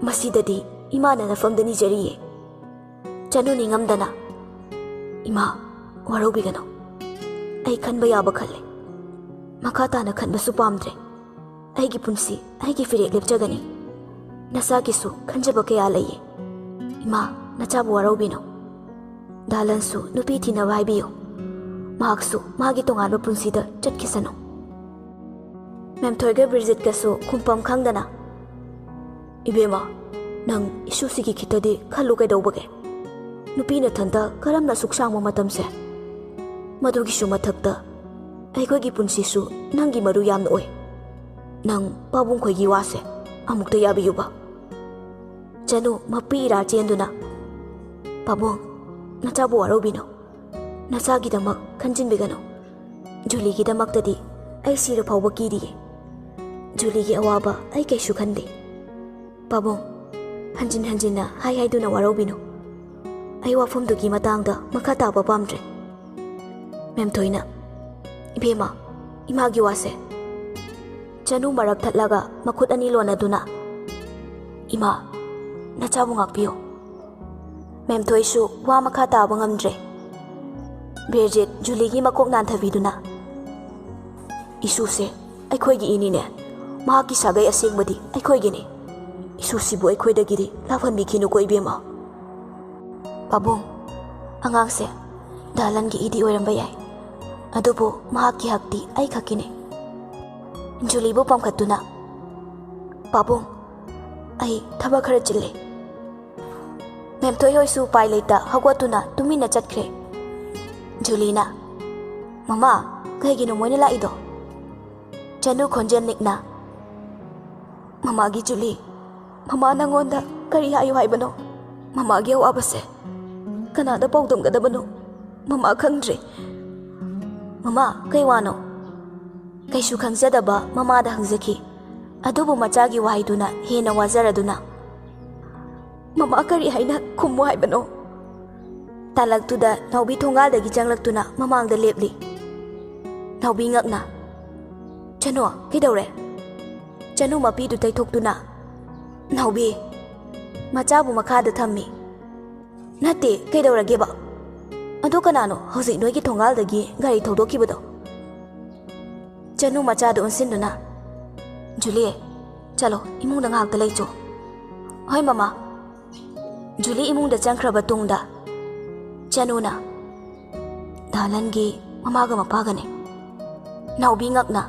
ꯃꯁꯤꯗꯗꯤ ꯏꯃꯥꯅ ꯅꯐꯝꯗ ꯅꯤꯖꯔꯤꯌꯦ꯫" ꯆꯅꯨ ꯅꯤꯡꯉꯝꯗꯅ, "ꯏꯃꯥ, ꯋꯥꯔꯧꯕꯤꯒꯅꯨ꯫ ꯑꯩ ꯈꯟꯕ ꯌꯥꯕ ꯈꯜꯂꯦ꯫ ꯃꯈꯥ ꯇꯥꯅ ꯈꯟꯕꯁꯨ ꯄꯥꯝꯗ꯭ꯔꯦ꯫ ꯑꯩꯒꯤ ꯄꯨꯟꯁꯤ, ꯑꯩꯒꯤ ꯐꯤꯔꯦꯞ ꯂꯦꯞꯆꯒꯅꯤ꯫ ꯅꯆꯥꯒꯤꯁꯨ ꯈꯟꯖꯕ ꯀꯌꯥ ꯂꯩꯌꯦ꯫ ꯏꯃꯥ, ꯅꯆꯥꯕꯨ ꯋꯥꯔꯧꯕꯤꯅꯨ꯫ ꯗꯥꯂꯟꯁꯨ ꯅꯨꯄꯤ ꯊꯤꯅꯕ ꯍꯥꯏꯕꯤꯌꯨ꯫ ꯃꯍꯥꯛꯁꯨ ꯃꯥꯒꯤ ꯇꯣꯉꯥꯟꯕ ꯄꯨꯟꯁꯤꯗ ꯆꯠꯈꯤꯁꯅꯨ꯫" ꯃꯦꯝꯊꯣꯏꯒ ꯕ꯭ꯔꯤꯖꯤꯠꯀꯁꯨ ꯈꯨꯝꯐꯝ ꯈꯪꯗꯅ, "ꯏꯕꯦꯝꯃ, ꯅꯪ ꯏꯁꯨꯁꯤꯒꯤ ꯈꯤꯇꯗꯤ ꯈꯜꯂꯨ ꯀꯩꯗꯧꯕꯒꯦ? ꯅꯨꯄꯤ ꯅꯊꯟꯇ ꯀꯔꯝꯅ ꯑꯁꯨꯛ ꯁꯥꯡꯕ ꯃꯇꯝꯁꯦ? ꯃꯗꯨꯒꯤꯁꯨ ꯃꯊꯛꯇ ꯑꯩꯈꯣꯏꯒꯤ ꯄꯨꯟꯁꯤꯁꯨ ꯅꯪꯒꯤ ꯃꯔꯨ ꯌꯥꯝꯅ ꯑꯣꯏ꯫ ꯅꯪ ꯄꯥꯕꯨꯡ ꯈꯣꯏꯒꯤ ꯋꯥꯁꯦ ꯑꯃꯨꯛꯇ ꯌꯥꯕꯤꯌꯨꯕ꯫" ꯆꯅꯨ ꯃꯄꯤ ꯏꯔꯥ ꯆꯦꯟꯗꯨꯅ, "ꯄꯥꯕꯨꯡ, ꯅꯆꯥꯕꯨ ꯋꯥꯔꯧꯕꯤꯅꯨ꯫ ꯅꯆꯥꯒꯤꯗꯃꯛ ꯈꯟꯖꯤꯟꯕꯤꯒꯅꯨ꯫ ꯖꯨꯂꯤꯒꯤꯗꯃꯛꯇꯗꯤ ꯑꯩ ꯁꯤꯔ ꯐꯥꯎꯕ ꯀꯤꯗꯤꯌꯦ꯫ ꯖꯨꯂꯤꯒꯤ ꯑꯋꯥꯕ ꯑꯩ ꯀꯩꯁꯨ ꯈꯟꯗꯦ꯫ ꯄꯥꯕꯨꯡ, ꯍꯟꯖꯤꯟ ꯍꯟꯖꯤꯟꯅ ꯍꯥꯏ ꯍꯥꯏꯗꯨꯅ ꯋꯥꯔꯧꯕꯤꯅꯨ꯫ ꯑꯩ ꯋꯥꯐꯝꯗꯨꯒꯤ ꯃꯇꯥꯡꯗ ꯃꯈꯥ ꯇꯥꯕ ꯄꯥꯝꯗ꯭ꯔꯦ꯫" ꯃꯦꯝꯊꯣꯏꯅ, "ꯏꯕꯦꯝꯃ, ꯏꯃꯥꯒꯤ ꯋꯥꯁꯦ꯫" ꯆꯅꯨ ꯃꯔꯛ ꯊꯠꯂꯒ ꯃꯈꯨꯠ ꯑꯅꯤ ꯂꯣꯟꯅꯗꯨꯅ, "ꯏꯃꯥ, ꯅꯆꯥꯕꯨ ꯉꯥꯛꯄꯤꯌꯨ꯫ ꯃꯦꯝꯊꯣꯏꯁꯨ ꯋꯥ ꯃꯈꯥ ꯇꯥꯕ ꯉꯝꯗ꯭ꯔꯦ꯫ ꯕꯤꯔꯖꯤꯠ ꯖꯨꯂꯤꯒꯤ ꯃꯀꯣꯛ ꯅꯥꯟꯊꯕꯤꯗꯨꯅ, "ꯏꯁꯨꯁꯦ ꯑꯩꯈꯣꯏꯒꯤ ꯏꯅꯤꯅꯦ꯫ ꯃꯍꯥꯛꯀꯤ ꯁꯥꯒꯩ ꯑꯁꯦꯡꯕꯗꯤ ꯑꯩꯈꯣꯏꯒꯤꯅꯤ꯫ ꯏꯁꯨꯁꯤꯕꯨ ꯑꯩꯈꯣꯏꯗꯒꯤꯗꯤ ꯂꯥꯞꯍꯟꯕꯤꯈꯤꯅꯨꯀꯣ, ꯏꯕꯦꯝꯃ꯫" "ꯄꯥꯕꯨꯡ, ꯑꯉꯥꯡꯁꯦ ꯗꯥꯂꯟꯒꯤ ꯏꯗꯤ ꯑꯣꯏꯔꯝꯕ ꯌꯥꯏ, ꯑꯗꯨꯕꯨ ꯃꯍꯥꯛꯀꯤ ꯍꯛꯇꯤ ꯑꯩ ꯈꯛꯀꯤꯅꯤ꯫" ꯖꯨꯂꯤꯕꯨ ꯄꯝꯈꯠꯇꯨꯅ, "ꯄꯥꯕꯨꯡ, ꯑꯩ ꯊꯕꯛ ꯈꯔ ꯆꯤꯜꯂꯦ꯫" ꯃꯦꯝꯊꯣꯏ ꯍꯣꯏꯁꯨ ꯎꯄꯥꯏ ꯂꯩꯇ ꯍꯧꯒꯠꯇꯨꯅ ꯇꯨꯃꯤꯟꯅ ꯆꯠꯈ꯭ꯔꯦ꯫ ꯖꯨꯂꯤꯅ, "ꯃꯃꯥ, ꯀꯩꯒꯤꯅꯣ ꯃꯣꯏꯅ ꯂꯥꯛꯏꯗꯣ?" ꯆꯅꯨ ꯈꯣꯟꯖꯦꯜ ꯅꯤꯛꯅ, "ꯃꯃꯥꯒꯤ ꯖꯨꯂꯤ, ꯃꯃꯥ ꯅꯪꯉꯣꯟꯗ ꯀꯔꯤ ꯍꯥꯏꯌꯨ ꯍꯥꯏꯕꯅꯣ? ꯃꯃꯥꯒꯤ ꯑꯋꯥꯕꯁꯦ ꯀꯅꯥꯗ ꯄꯥꯎꯗꯝꯒꯗꯕꯅꯣ? ꯃꯃꯥ ꯈꯪꯗ꯭ꯔꯦ꯫" "ꯃꯃꯥ, ꯀꯩ ꯋꯥꯅꯣ?" ꯀꯩꯁꯨ ꯈꯪꯖꯗꯕ ꯃꯃꯥꯗ ꯍꯪꯖꯈꯤ꯫ ꯑꯗꯨꯕꯨ ꯃꯆꯥꯒꯤ ꯋꯥꯍꯩꯗꯨꯅ ꯍꯦꯟꯅ ꯋꯥꯖꯔꯗꯨꯅ, "ꯃꯃꯥ ꯀꯔꯤ ꯍꯥꯏꯅ ꯈꯨꯝꯃꯨ ꯍꯥꯏꯕꯅꯣ?" ꯇꯥꯂꯛꯇꯨꯗ ꯅꯥꯎꯕꯤ ꯊꯣꯡꯒꯥꯜꯗꯒꯤ ꯆꯪꯂꯛꯇꯨꯅ ꯃꯃꯥꯡꯗ ꯂꯦꯞꯂꯤ꯫ ꯅꯥꯎꯕꯤ ꯉꯛꯅ, "ꯆꯅꯨ, ꯀꯩꯗꯧꯔꯦ?" ꯆꯅꯨ ꯃꯄꯤꯗꯨ ꯇꯩꯊꯣꯛꯇꯨꯅ, "ꯅꯥꯎꯕꯤ꯫" ꯃꯆꯥꯕꯨ ꯃꯈꯥꯗ ꯊꯝꯃꯤ꯫ "ꯅꯠꯇꯦ, ꯀꯩꯗꯧꯔꯒꯦꯕ? ꯑꯗꯣ ꯀꯅꯥꯅꯣ ꯍꯧꯖꯤꯛ ꯅꯣꯏꯒꯤ ꯊꯣꯡꯒꯥꯜꯗꯒꯤ ꯒꯥꯔꯤ ꯊꯧꯗꯣꯛꯈꯤꯕꯗꯣ?" ꯆꯅꯨ ꯃꯆꯥꯗꯨ ꯑꯣꯟꯁꯤꯟꯗꯨꯅ, "ꯖꯨꯂꯤ, ꯆꯠꯂꯣ, ꯏꯃꯨꯡꯗ ꯉꯥꯏꯍꯥꯛꯇ ꯂꯩꯆꯣ꯫" "ꯍꯣꯏ, ꯃꯃꯥ꯫" ꯖꯨꯂꯤ ꯏꯃꯨꯡꯗ ꯆꯪꯈ꯭ꯔꯕ ꯇꯨꯡꯗ, ꯆꯅꯨꯅ, "ꯗꯥꯂꯟꯒꯤ ꯃꯃꯥꯒ ꯃꯄꯥꯒꯅꯦ꯫" ꯅꯥꯎꯕꯤ ꯉꯛꯅ,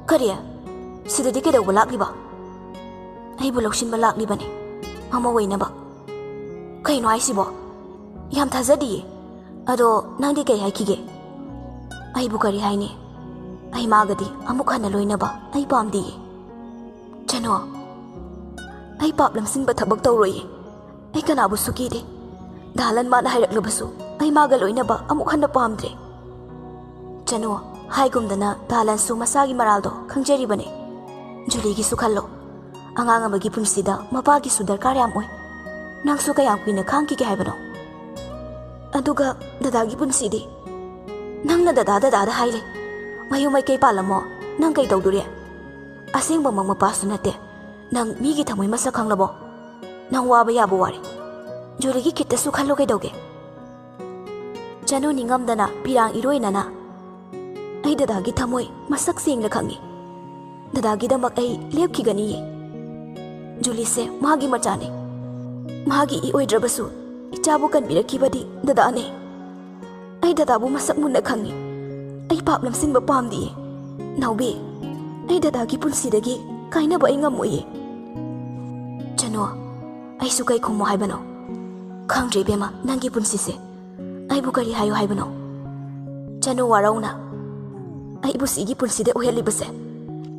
"ꯀꯔꯤ? ꯁꯤꯗꯗꯤ ꯀꯩꯗꯧꯕ ꯂꯥꯛꯂꯤꯕ?" "ꯑꯩꯕꯨ ꯂꯧꯁꯤꯟꯕ ꯂꯥꯛꯂꯤꯕꯅꯦ, ꯃꯃꯧ ꯑꯣꯏꯅꯕ꯫" "ꯀꯩꯅꯣ ꯍꯥꯏꯁꯤꯕꯣ? ꯌꯥꯝ ꯊꯥꯖꯗꯤꯌꯦ꯫ ꯑꯗꯣ ꯅꯪꯗꯤ ꯀꯩ ꯍꯥꯏꯈꯤꯒꯦ?" "ꯑꯩꯕꯨ ꯀꯔꯤ ꯍꯥꯏꯅꯤ? ꯑꯩ ꯃꯥꯒꯗꯤ ꯑꯃꯨꯛ ꯍꯟꯅ ꯂꯣꯏꯅꯕ ꯑꯩ ꯄꯥꯝꯗꯤꯌꯦ꯫" "ꯆꯅꯨ, ꯑꯩ ꯄꯥꯞ ꯂꯝꯁꯤꯡꯕ ꯊꯕꯛ ꯇꯧꯔꯣꯏꯌꯦ꯫ ꯑꯩ ꯀꯅꯥꯕꯨꯁꯨ ꯀꯤꯗꯦ꯫ ꯗꯥꯂꯟ ꯃꯥꯅ ꯍꯥꯏꯔꯛꯂꯕꯁꯨ ꯑꯩ ꯃꯥꯒ ꯂꯣꯏꯅꯕ ꯑꯃꯨꯛ ꯍꯟꯅ ꯄꯥꯝꯗ꯭ꯔꯦ꯫" ꯆꯅꯨ, ꯍꯥꯏꯒꯨꯝꯗꯅ ꯗꯥꯂꯟꯁꯨ ꯃꯁꯥꯒꯤ ꯃꯔꯥꯜꯗꯣ ꯈꯪꯖꯔꯤꯕꯅꯦ꯫ ꯖꯨꯂꯤꯒꯤꯁꯨ ꯈꯜꯂꯣ꯫ ꯑꯉꯥꯡ ꯑꯃꯒꯤ ꯄꯨꯟꯁꯤꯗ ꯃꯄꯥꯒꯤꯁꯨ ꯗꯔꯀꯥꯔ ꯌꯥꯝ ꯑꯣꯏ꯫ ꯅꯪꯁꯨ ꯀꯌꯥꯝ ꯀꯨꯏꯅ ꯈꯥꯡꯈꯤꯒꯦ ꯍꯥꯏꯕꯅꯣ? ꯑꯗꯨꯒ ꯗꯗꯥꯒꯤ ꯄꯨꯟꯁꯤꯗꯤ? ꯅꯪꯅ ꯗꯗꯥ ꯗꯗꯥꯗ ꯍꯥꯏ ꯂꯩ꯫ ꯃꯌꯨꯝ ꯃꯩꯀꯩ ꯄꯥꯜꯂꯝꯃꯣ, ꯅꯪ ꯀꯩ ꯇꯧꯗꯣꯔꯤ? ꯑꯁꯦꯡꯕꯃꯛ ꯃꯄꯥꯁꯨ ꯅꯠꯇꯦ꯫ ꯅꯪ ꯃꯤꯒꯤ ꯊꯃꯣꯏ ꯃꯁꯛ ꯈꯪꯂꯕꯣ? ꯅꯪ ꯋꯥꯕ ꯌꯥꯕ ꯋꯥꯔꯦ꯫ ꯖꯨꯂꯤꯒꯤ ꯈꯤꯠꯇꯁꯨ ꯈꯜꯂꯨ ꯀꯩꯗꯧꯒꯦ? ꯆꯅꯨ ꯅꯤꯡꯉꯝꯗꯅ ꯐꯤꯔꯥꯡ ꯏꯔꯣꯏꯅꯅ, "ꯑꯩ ꯗꯗꯥꯒꯤ ꯊꯃꯣꯏ ꯃꯁꯛ ꯁꯦꯡꯅ ꯈꯪꯉꯤ꯫ ꯗꯗꯥꯒꯤꯗꯃꯛ ꯑꯩ ꯂꯦꯞꯈꯤꯒꯅꯤꯌꯦ꯫ ꯖꯨꯂꯤꯁꯦ ꯃꯥꯒꯤ ꯃꯆꯥꯅꯦ꯫ ꯃꯥꯒꯤ ꯏ ꯑꯣꯏꯗ꯭ꯔꯕꯁꯨ ꯏꯆꯥꯕꯨ ꯀꯟꯕꯤꯔꯛꯈꯤꯕꯗꯤ ꯗꯗꯥꯅꯦ꯫ ꯑꯩ ꯗꯗꯥꯕꯨ ꯃꯁꯛ ꯃꯨꯟꯅ ꯈꯪꯉꯤ꯫ ꯑꯩ ꯄꯥꯞ ꯂꯝꯁꯤꯟꯕ ꯄꯥꯝꯗꯤꯌꯦ꯫ ꯅꯥꯎꯕꯤ, ꯑꯩ ꯗꯗꯥꯒꯤ ꯄꯨꯟꯁꯤꯗꯒꯤ ꯀꯥꯏꯅꯕ ꯑꯩ ꯉꯝꯃꯣꯏꯌꯦ꯫" "ꯆꯅꯨ, ꯑꯩꯁꯨ ꯀꯩ ꯈꯨꯝꯃꯣ ꯍꯥꯏꯕꯅꯣ? ꯈꯪꯗ꯭ꯔꯦ ꯏꯕꯦꯝꯃ, ꯅꯪꯒꯤ ꯄꯨꯟꯁꯤꯁꯦ꯫ ꯑꯩꯕꯨ ꯀꯔꯤ ꯍꯥꯏꯌꯨ ꯍꯥꯏꯕꯅꯣ?" ꯆꯅꯨ ꯋꯥꯔꯧꯅ, "ꯑꯩꯕꯨ ꯁꯤꯒꯤ ꯄꯨꯟꯁꯤꯗ ꯑꯣꯏꯍꯜꯂꯤꯕꯁꯦ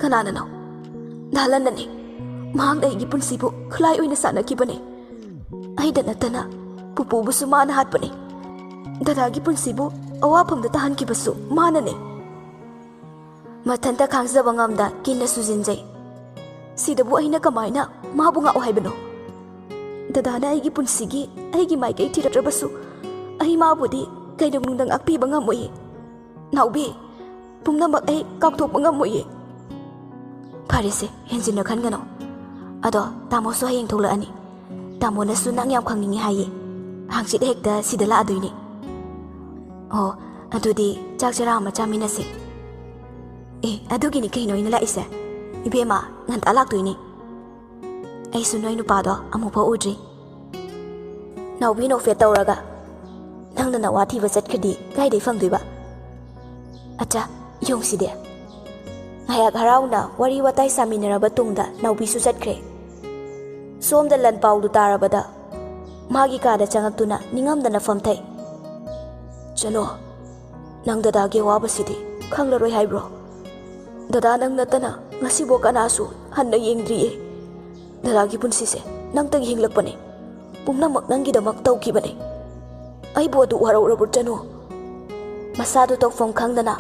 ꯀꯅꯥꯅꯅꯣ? ꯗꯥ ꯂꯟꯅꯅꯤ꯫ ꯃꯍꯥꯛꯅ ꯑꯩꯒꯤ ꯄꯨꯟꯁꯤꯕꯨ ꯈꯨꯠꯂꯥꯏ ꯑꯣꯏꯅ ꯁꯥꯟꯅꯈꯤꯕꯅꯤ꯫ ꯑꯩꯗ ꯅꯠꯇꯅ ꯄꯨꯄꯨꯕꯨꯁꯨ ꯃꯥꯅ ꯍꯥꯠꯄꯅꯤ꯫ ꯗꯗꯥꯒꯤ ꯄꯨꯟꯁꯤꯕꯨ ꯑꯋꯥꯐꯝꯗ ꯇꯥꯍꯟꯈꯤꯕꯁꯨ ꯃꯥꯅꯅꯤ꯫" ꯃꯊꯟꯇ ꯈꯥꯡꯖꯕ ꯉꯝꯗ ꯀꯤꯟꯅ ꯁꯨꯖꯤꯟꯖꯩ꯫ "ꯁꯤꯗꯕꯨ ꯑꯩꯅ ꯀꯃꯥꯏꯅ ꯃꯥꯕꯨ ꯉꯥꯛꯑꯣ ꯍꯥꯏꯕꯅꯣ? ꯗꯗꯥꯅ ꯑꯩꯒꯤ ꯄꯨꯟꯁꯤꯒꯤ ꯑꯩꯒꯤ ꯃꯥꯏꯀꯩ ꯊꯤꯔꯛꯇ꯭ꯔꯕꯁꯨ ꯑꯩ ꯃꯥꯕꯨꯗꯤ ꯀꯩꯗꯧꯅꯨꯡꯗ ꯉꯥꯛꯄꯤꯕ ꯉꯝꯃꯣꯏꯌꯦ꯫ ꯅꯥꯎꯕꯤ, ꯄꯨꯝꯅꯃꯛ ꯑꯩ ꯀꯥꯎꯊꯣꯛꯄ ꯉꯝꯃꯣꯏꯌꯦ꯫" "ꯐꯔꯦꯁꯦ, ꯍꯦꯟꯖꯤꯟꯅ ꯈꯟꯒꯅꯨ꯫ ꯑꯗꯣ ꯇꯥꯃꯣꯁꯨ ꯍꯌꯦꯡ ꯊꯣꯛꯂꯛꯑꯅꯤ꯫ ꯇꯥꯃꯣꯅꯁꯨ ꯅꯪ ꯌꯥꯝ ꯈꯪꯅꯤꯡꯉꯤ ꯍꯥꯏꯌꯦ꯫ ꯍꯪꯆꯤꯠ ꯍꯦꯛꯇ ꯁꯤꯗ ꯂꯥꯛꯑꯗꯣꯏꯅꯦ꯫" "ꯑꯣ, ꯑꯗꯨꯗꯤ ꯆꯥꯛ ꯆꯔꯥ ꯑꯃ ꯆꯥꯃꯤꯟꯅꯁꯦ꯫" "ꯑꯦ, ꯑꯗꯨꯒꯤꯅꯤ ꯀꯩꯅꯣ ꯑꯩꯅ ꯂꯥꯛꯏꯁꯦ꯫ ꯏꯕꯦꯝꯃ, ꯉꯟꯇꯥ ꯂꯥꯛꯇꯣꯏꯅꯦ꯫ ꯑꯩꯁꯨ ꯅꯣꯏ ꯅꯨꯄꯥꯗꯣ ꯑꯃꯨꯛꯐꯥꯎ ꯎꯗ꯭ꯔꯤ꯫" ꯅꯥꯎꯕꯤ ꯅꯣꯛꯐꯦꯠ ꯇꯧꯔꯒ, "ꯅꯪꯅ ꯅꯋꯥ ꯊꯤꯕ ꯆꯠꯈ꯭ꯔꯗꯤ ꯀꯥꯏꯗꯩ ꯐꯪꯗꯣꯏꯕ? ꯑꯠꯆꯥ, ꯌꯦꯡꯁꯤꯗꯤ꯫" ꯉꯥꯏꯍꯥꯛ ꯍꯔꯥꯎꯅ ꯋꯥꯔꯤ ꯋꯥꯇꯥꯏ ꯁꯥꯃꯤꯟꯅꯔꯕ ꯇꯨꯡꯗ ꯅꯥꯎꯕꯤꯁꯨ ꯆꯠꯈ꯭ꯔꯦ꯫ ꯁꯣꯝꯗ ꯂꯟ ꯄꯥꯎꯗꯨ ꯇꯥꯔꯕꯗ ꯃꯥꯒꯤ ꯀꯥꯗ ꯆꯪꯉꯛꯇꯨꯅ ꯅꯤꯡꯉꯝꯗꯅ ꯐꯝꯊꯩ꯫ "ꯆꯅꯣ, ꯅꯪ ꯗꯗꯥꯒꯤ ꯑꯋꯥꯕꯁꯤꯗꯤ ꯈꯪꯂꯔꯣꯏ ꯍꯥꯏꯕ꯭ꯔꯣ? ꯗꯗꯥ ꯅꯪ ꯅꯠꯇꯅ ꯉꯁꯤꯕꯨ ꯀꯅꯥꯁꯨ ꯍꯟꯅ ꯌꯦꯡꯗ꯭ꯔꯤꯌꯦ꯫ ꯗꯗꯥꯒꯤ ꯄꯨꯟꯁꯤꯁꯦ ꯅꯪꯇꯒꯤ ꯍꯤꯡꯂꯛꯄꯅꯦ꯫ ꯄꯨꯝꯅꯃꯛ ꯅꯪꯒꯤꯗꯃꯛ ꯇꯧꯈꯤꯕꯅꯦ꯫ ꯑꯩꯕꯨ ꯑꯗꯨ ꯋꯥꯔꯧꯔꯕ꯭ꯔꯣ ꯆꯅꯨ?" ꯃꯁꯥꯗꯨ ꯇꯧꯐꯝ ꯈꯪꯗꯅ,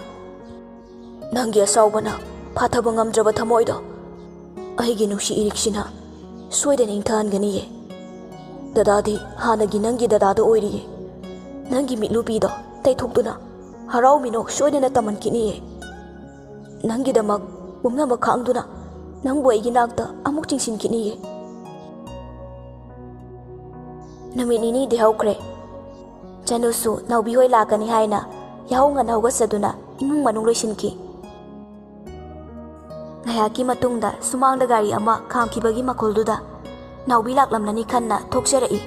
"ꯅꯪꯒꯤ ꯑꯁꯥꯎꯕꯅ ꯐꯥꯊꯕ ꯉꯝꯗ꯭ꯔꯕ ꯊꯃꯣꯏꯗꯣ ꯑꯩꯒꯤ ꯅꯨꯡꯁꯤ ꯏꯔꯤꯛꯁꯤꯅ ꯁꯣꯏꯗꯅ ꯏꯪꯊꯍꯟꯒꯅꯤꯌꯦ꯫ ꯗꯗꯥꯗꯤ ꯍꯥꯟꯅꯒꯤ ꯅꯪꯒꯤ ꯗꯗꯥꯗꯣ ꯑꯣꯏꯔꯤꯌꯦ꯫ ꯅꯪꯒꯤ ꯃꯤꯠꯂꯨꯕꯤꯗꯣ ꯇꯩꯊꯣꯛꯇꯨꯅ ꯍꯔꯥꯎ ꯃꯤꯅꯣꯛ ꯁꯣꯏꯗꯅ ꯇꯝꯍꯟꯈꯤꯅꯤꯌꯦ꯫ ꯅꯪꯒꯤꯗꯃꯛ ꯄꯨꯝꯅꯃꯛ ꯈꯥꯡꯗꯨꯅ ꯅꯪꯕꯨ ꯑꯩꯒꯤ ꯅꯥꯛꯇ ꯑꯃꯨꯛ ꯆꯤꯡꯁꯤꯟꯈꯤꯅꯤꯌꯦ꯫" ꯅꯨꯃꯤꯠ ꯅꯤꯅꯤꯗꯤ ꯍꯧꯈ꯭ꯔꯦ꯫ ꯆꯅꯨꯁꯨ ꯅꯥꯎꯕꯤ ꯍꯣꯏ ꯂꯥꯛꯀꯅꯤ ꯍꯥꯏꯅ ꯌꯥꯍꯧ ꯉꯟꯅ ꯍꯧꯒꯠꯆꯗꯨꯅ ꯏꯃꯨꯡ ꯃꯅꯨꯡ ꯂꯣꯏꯁꯤꯟꯈꯤ꯫ ꯉꯥꯏꯍꯥꯛꯀꯤ ꯃꯇꯨꯡꯗ ꯁꯨꯃꯥꯡꯗ ꯒꯥꯔꯤ ꯑꯃ ꯈꯥꯝꯈꯤꯕꯒꯤ ꯃꯈꯣꯜꯗꯨꯗ ꯅꯥꯎꯕꯤ ꯂꯥꯛꯂꯝꯂꯅꯤ ꯈꯟꯅ ꯊꯣꯛꯆꯔꯛꯏ꯫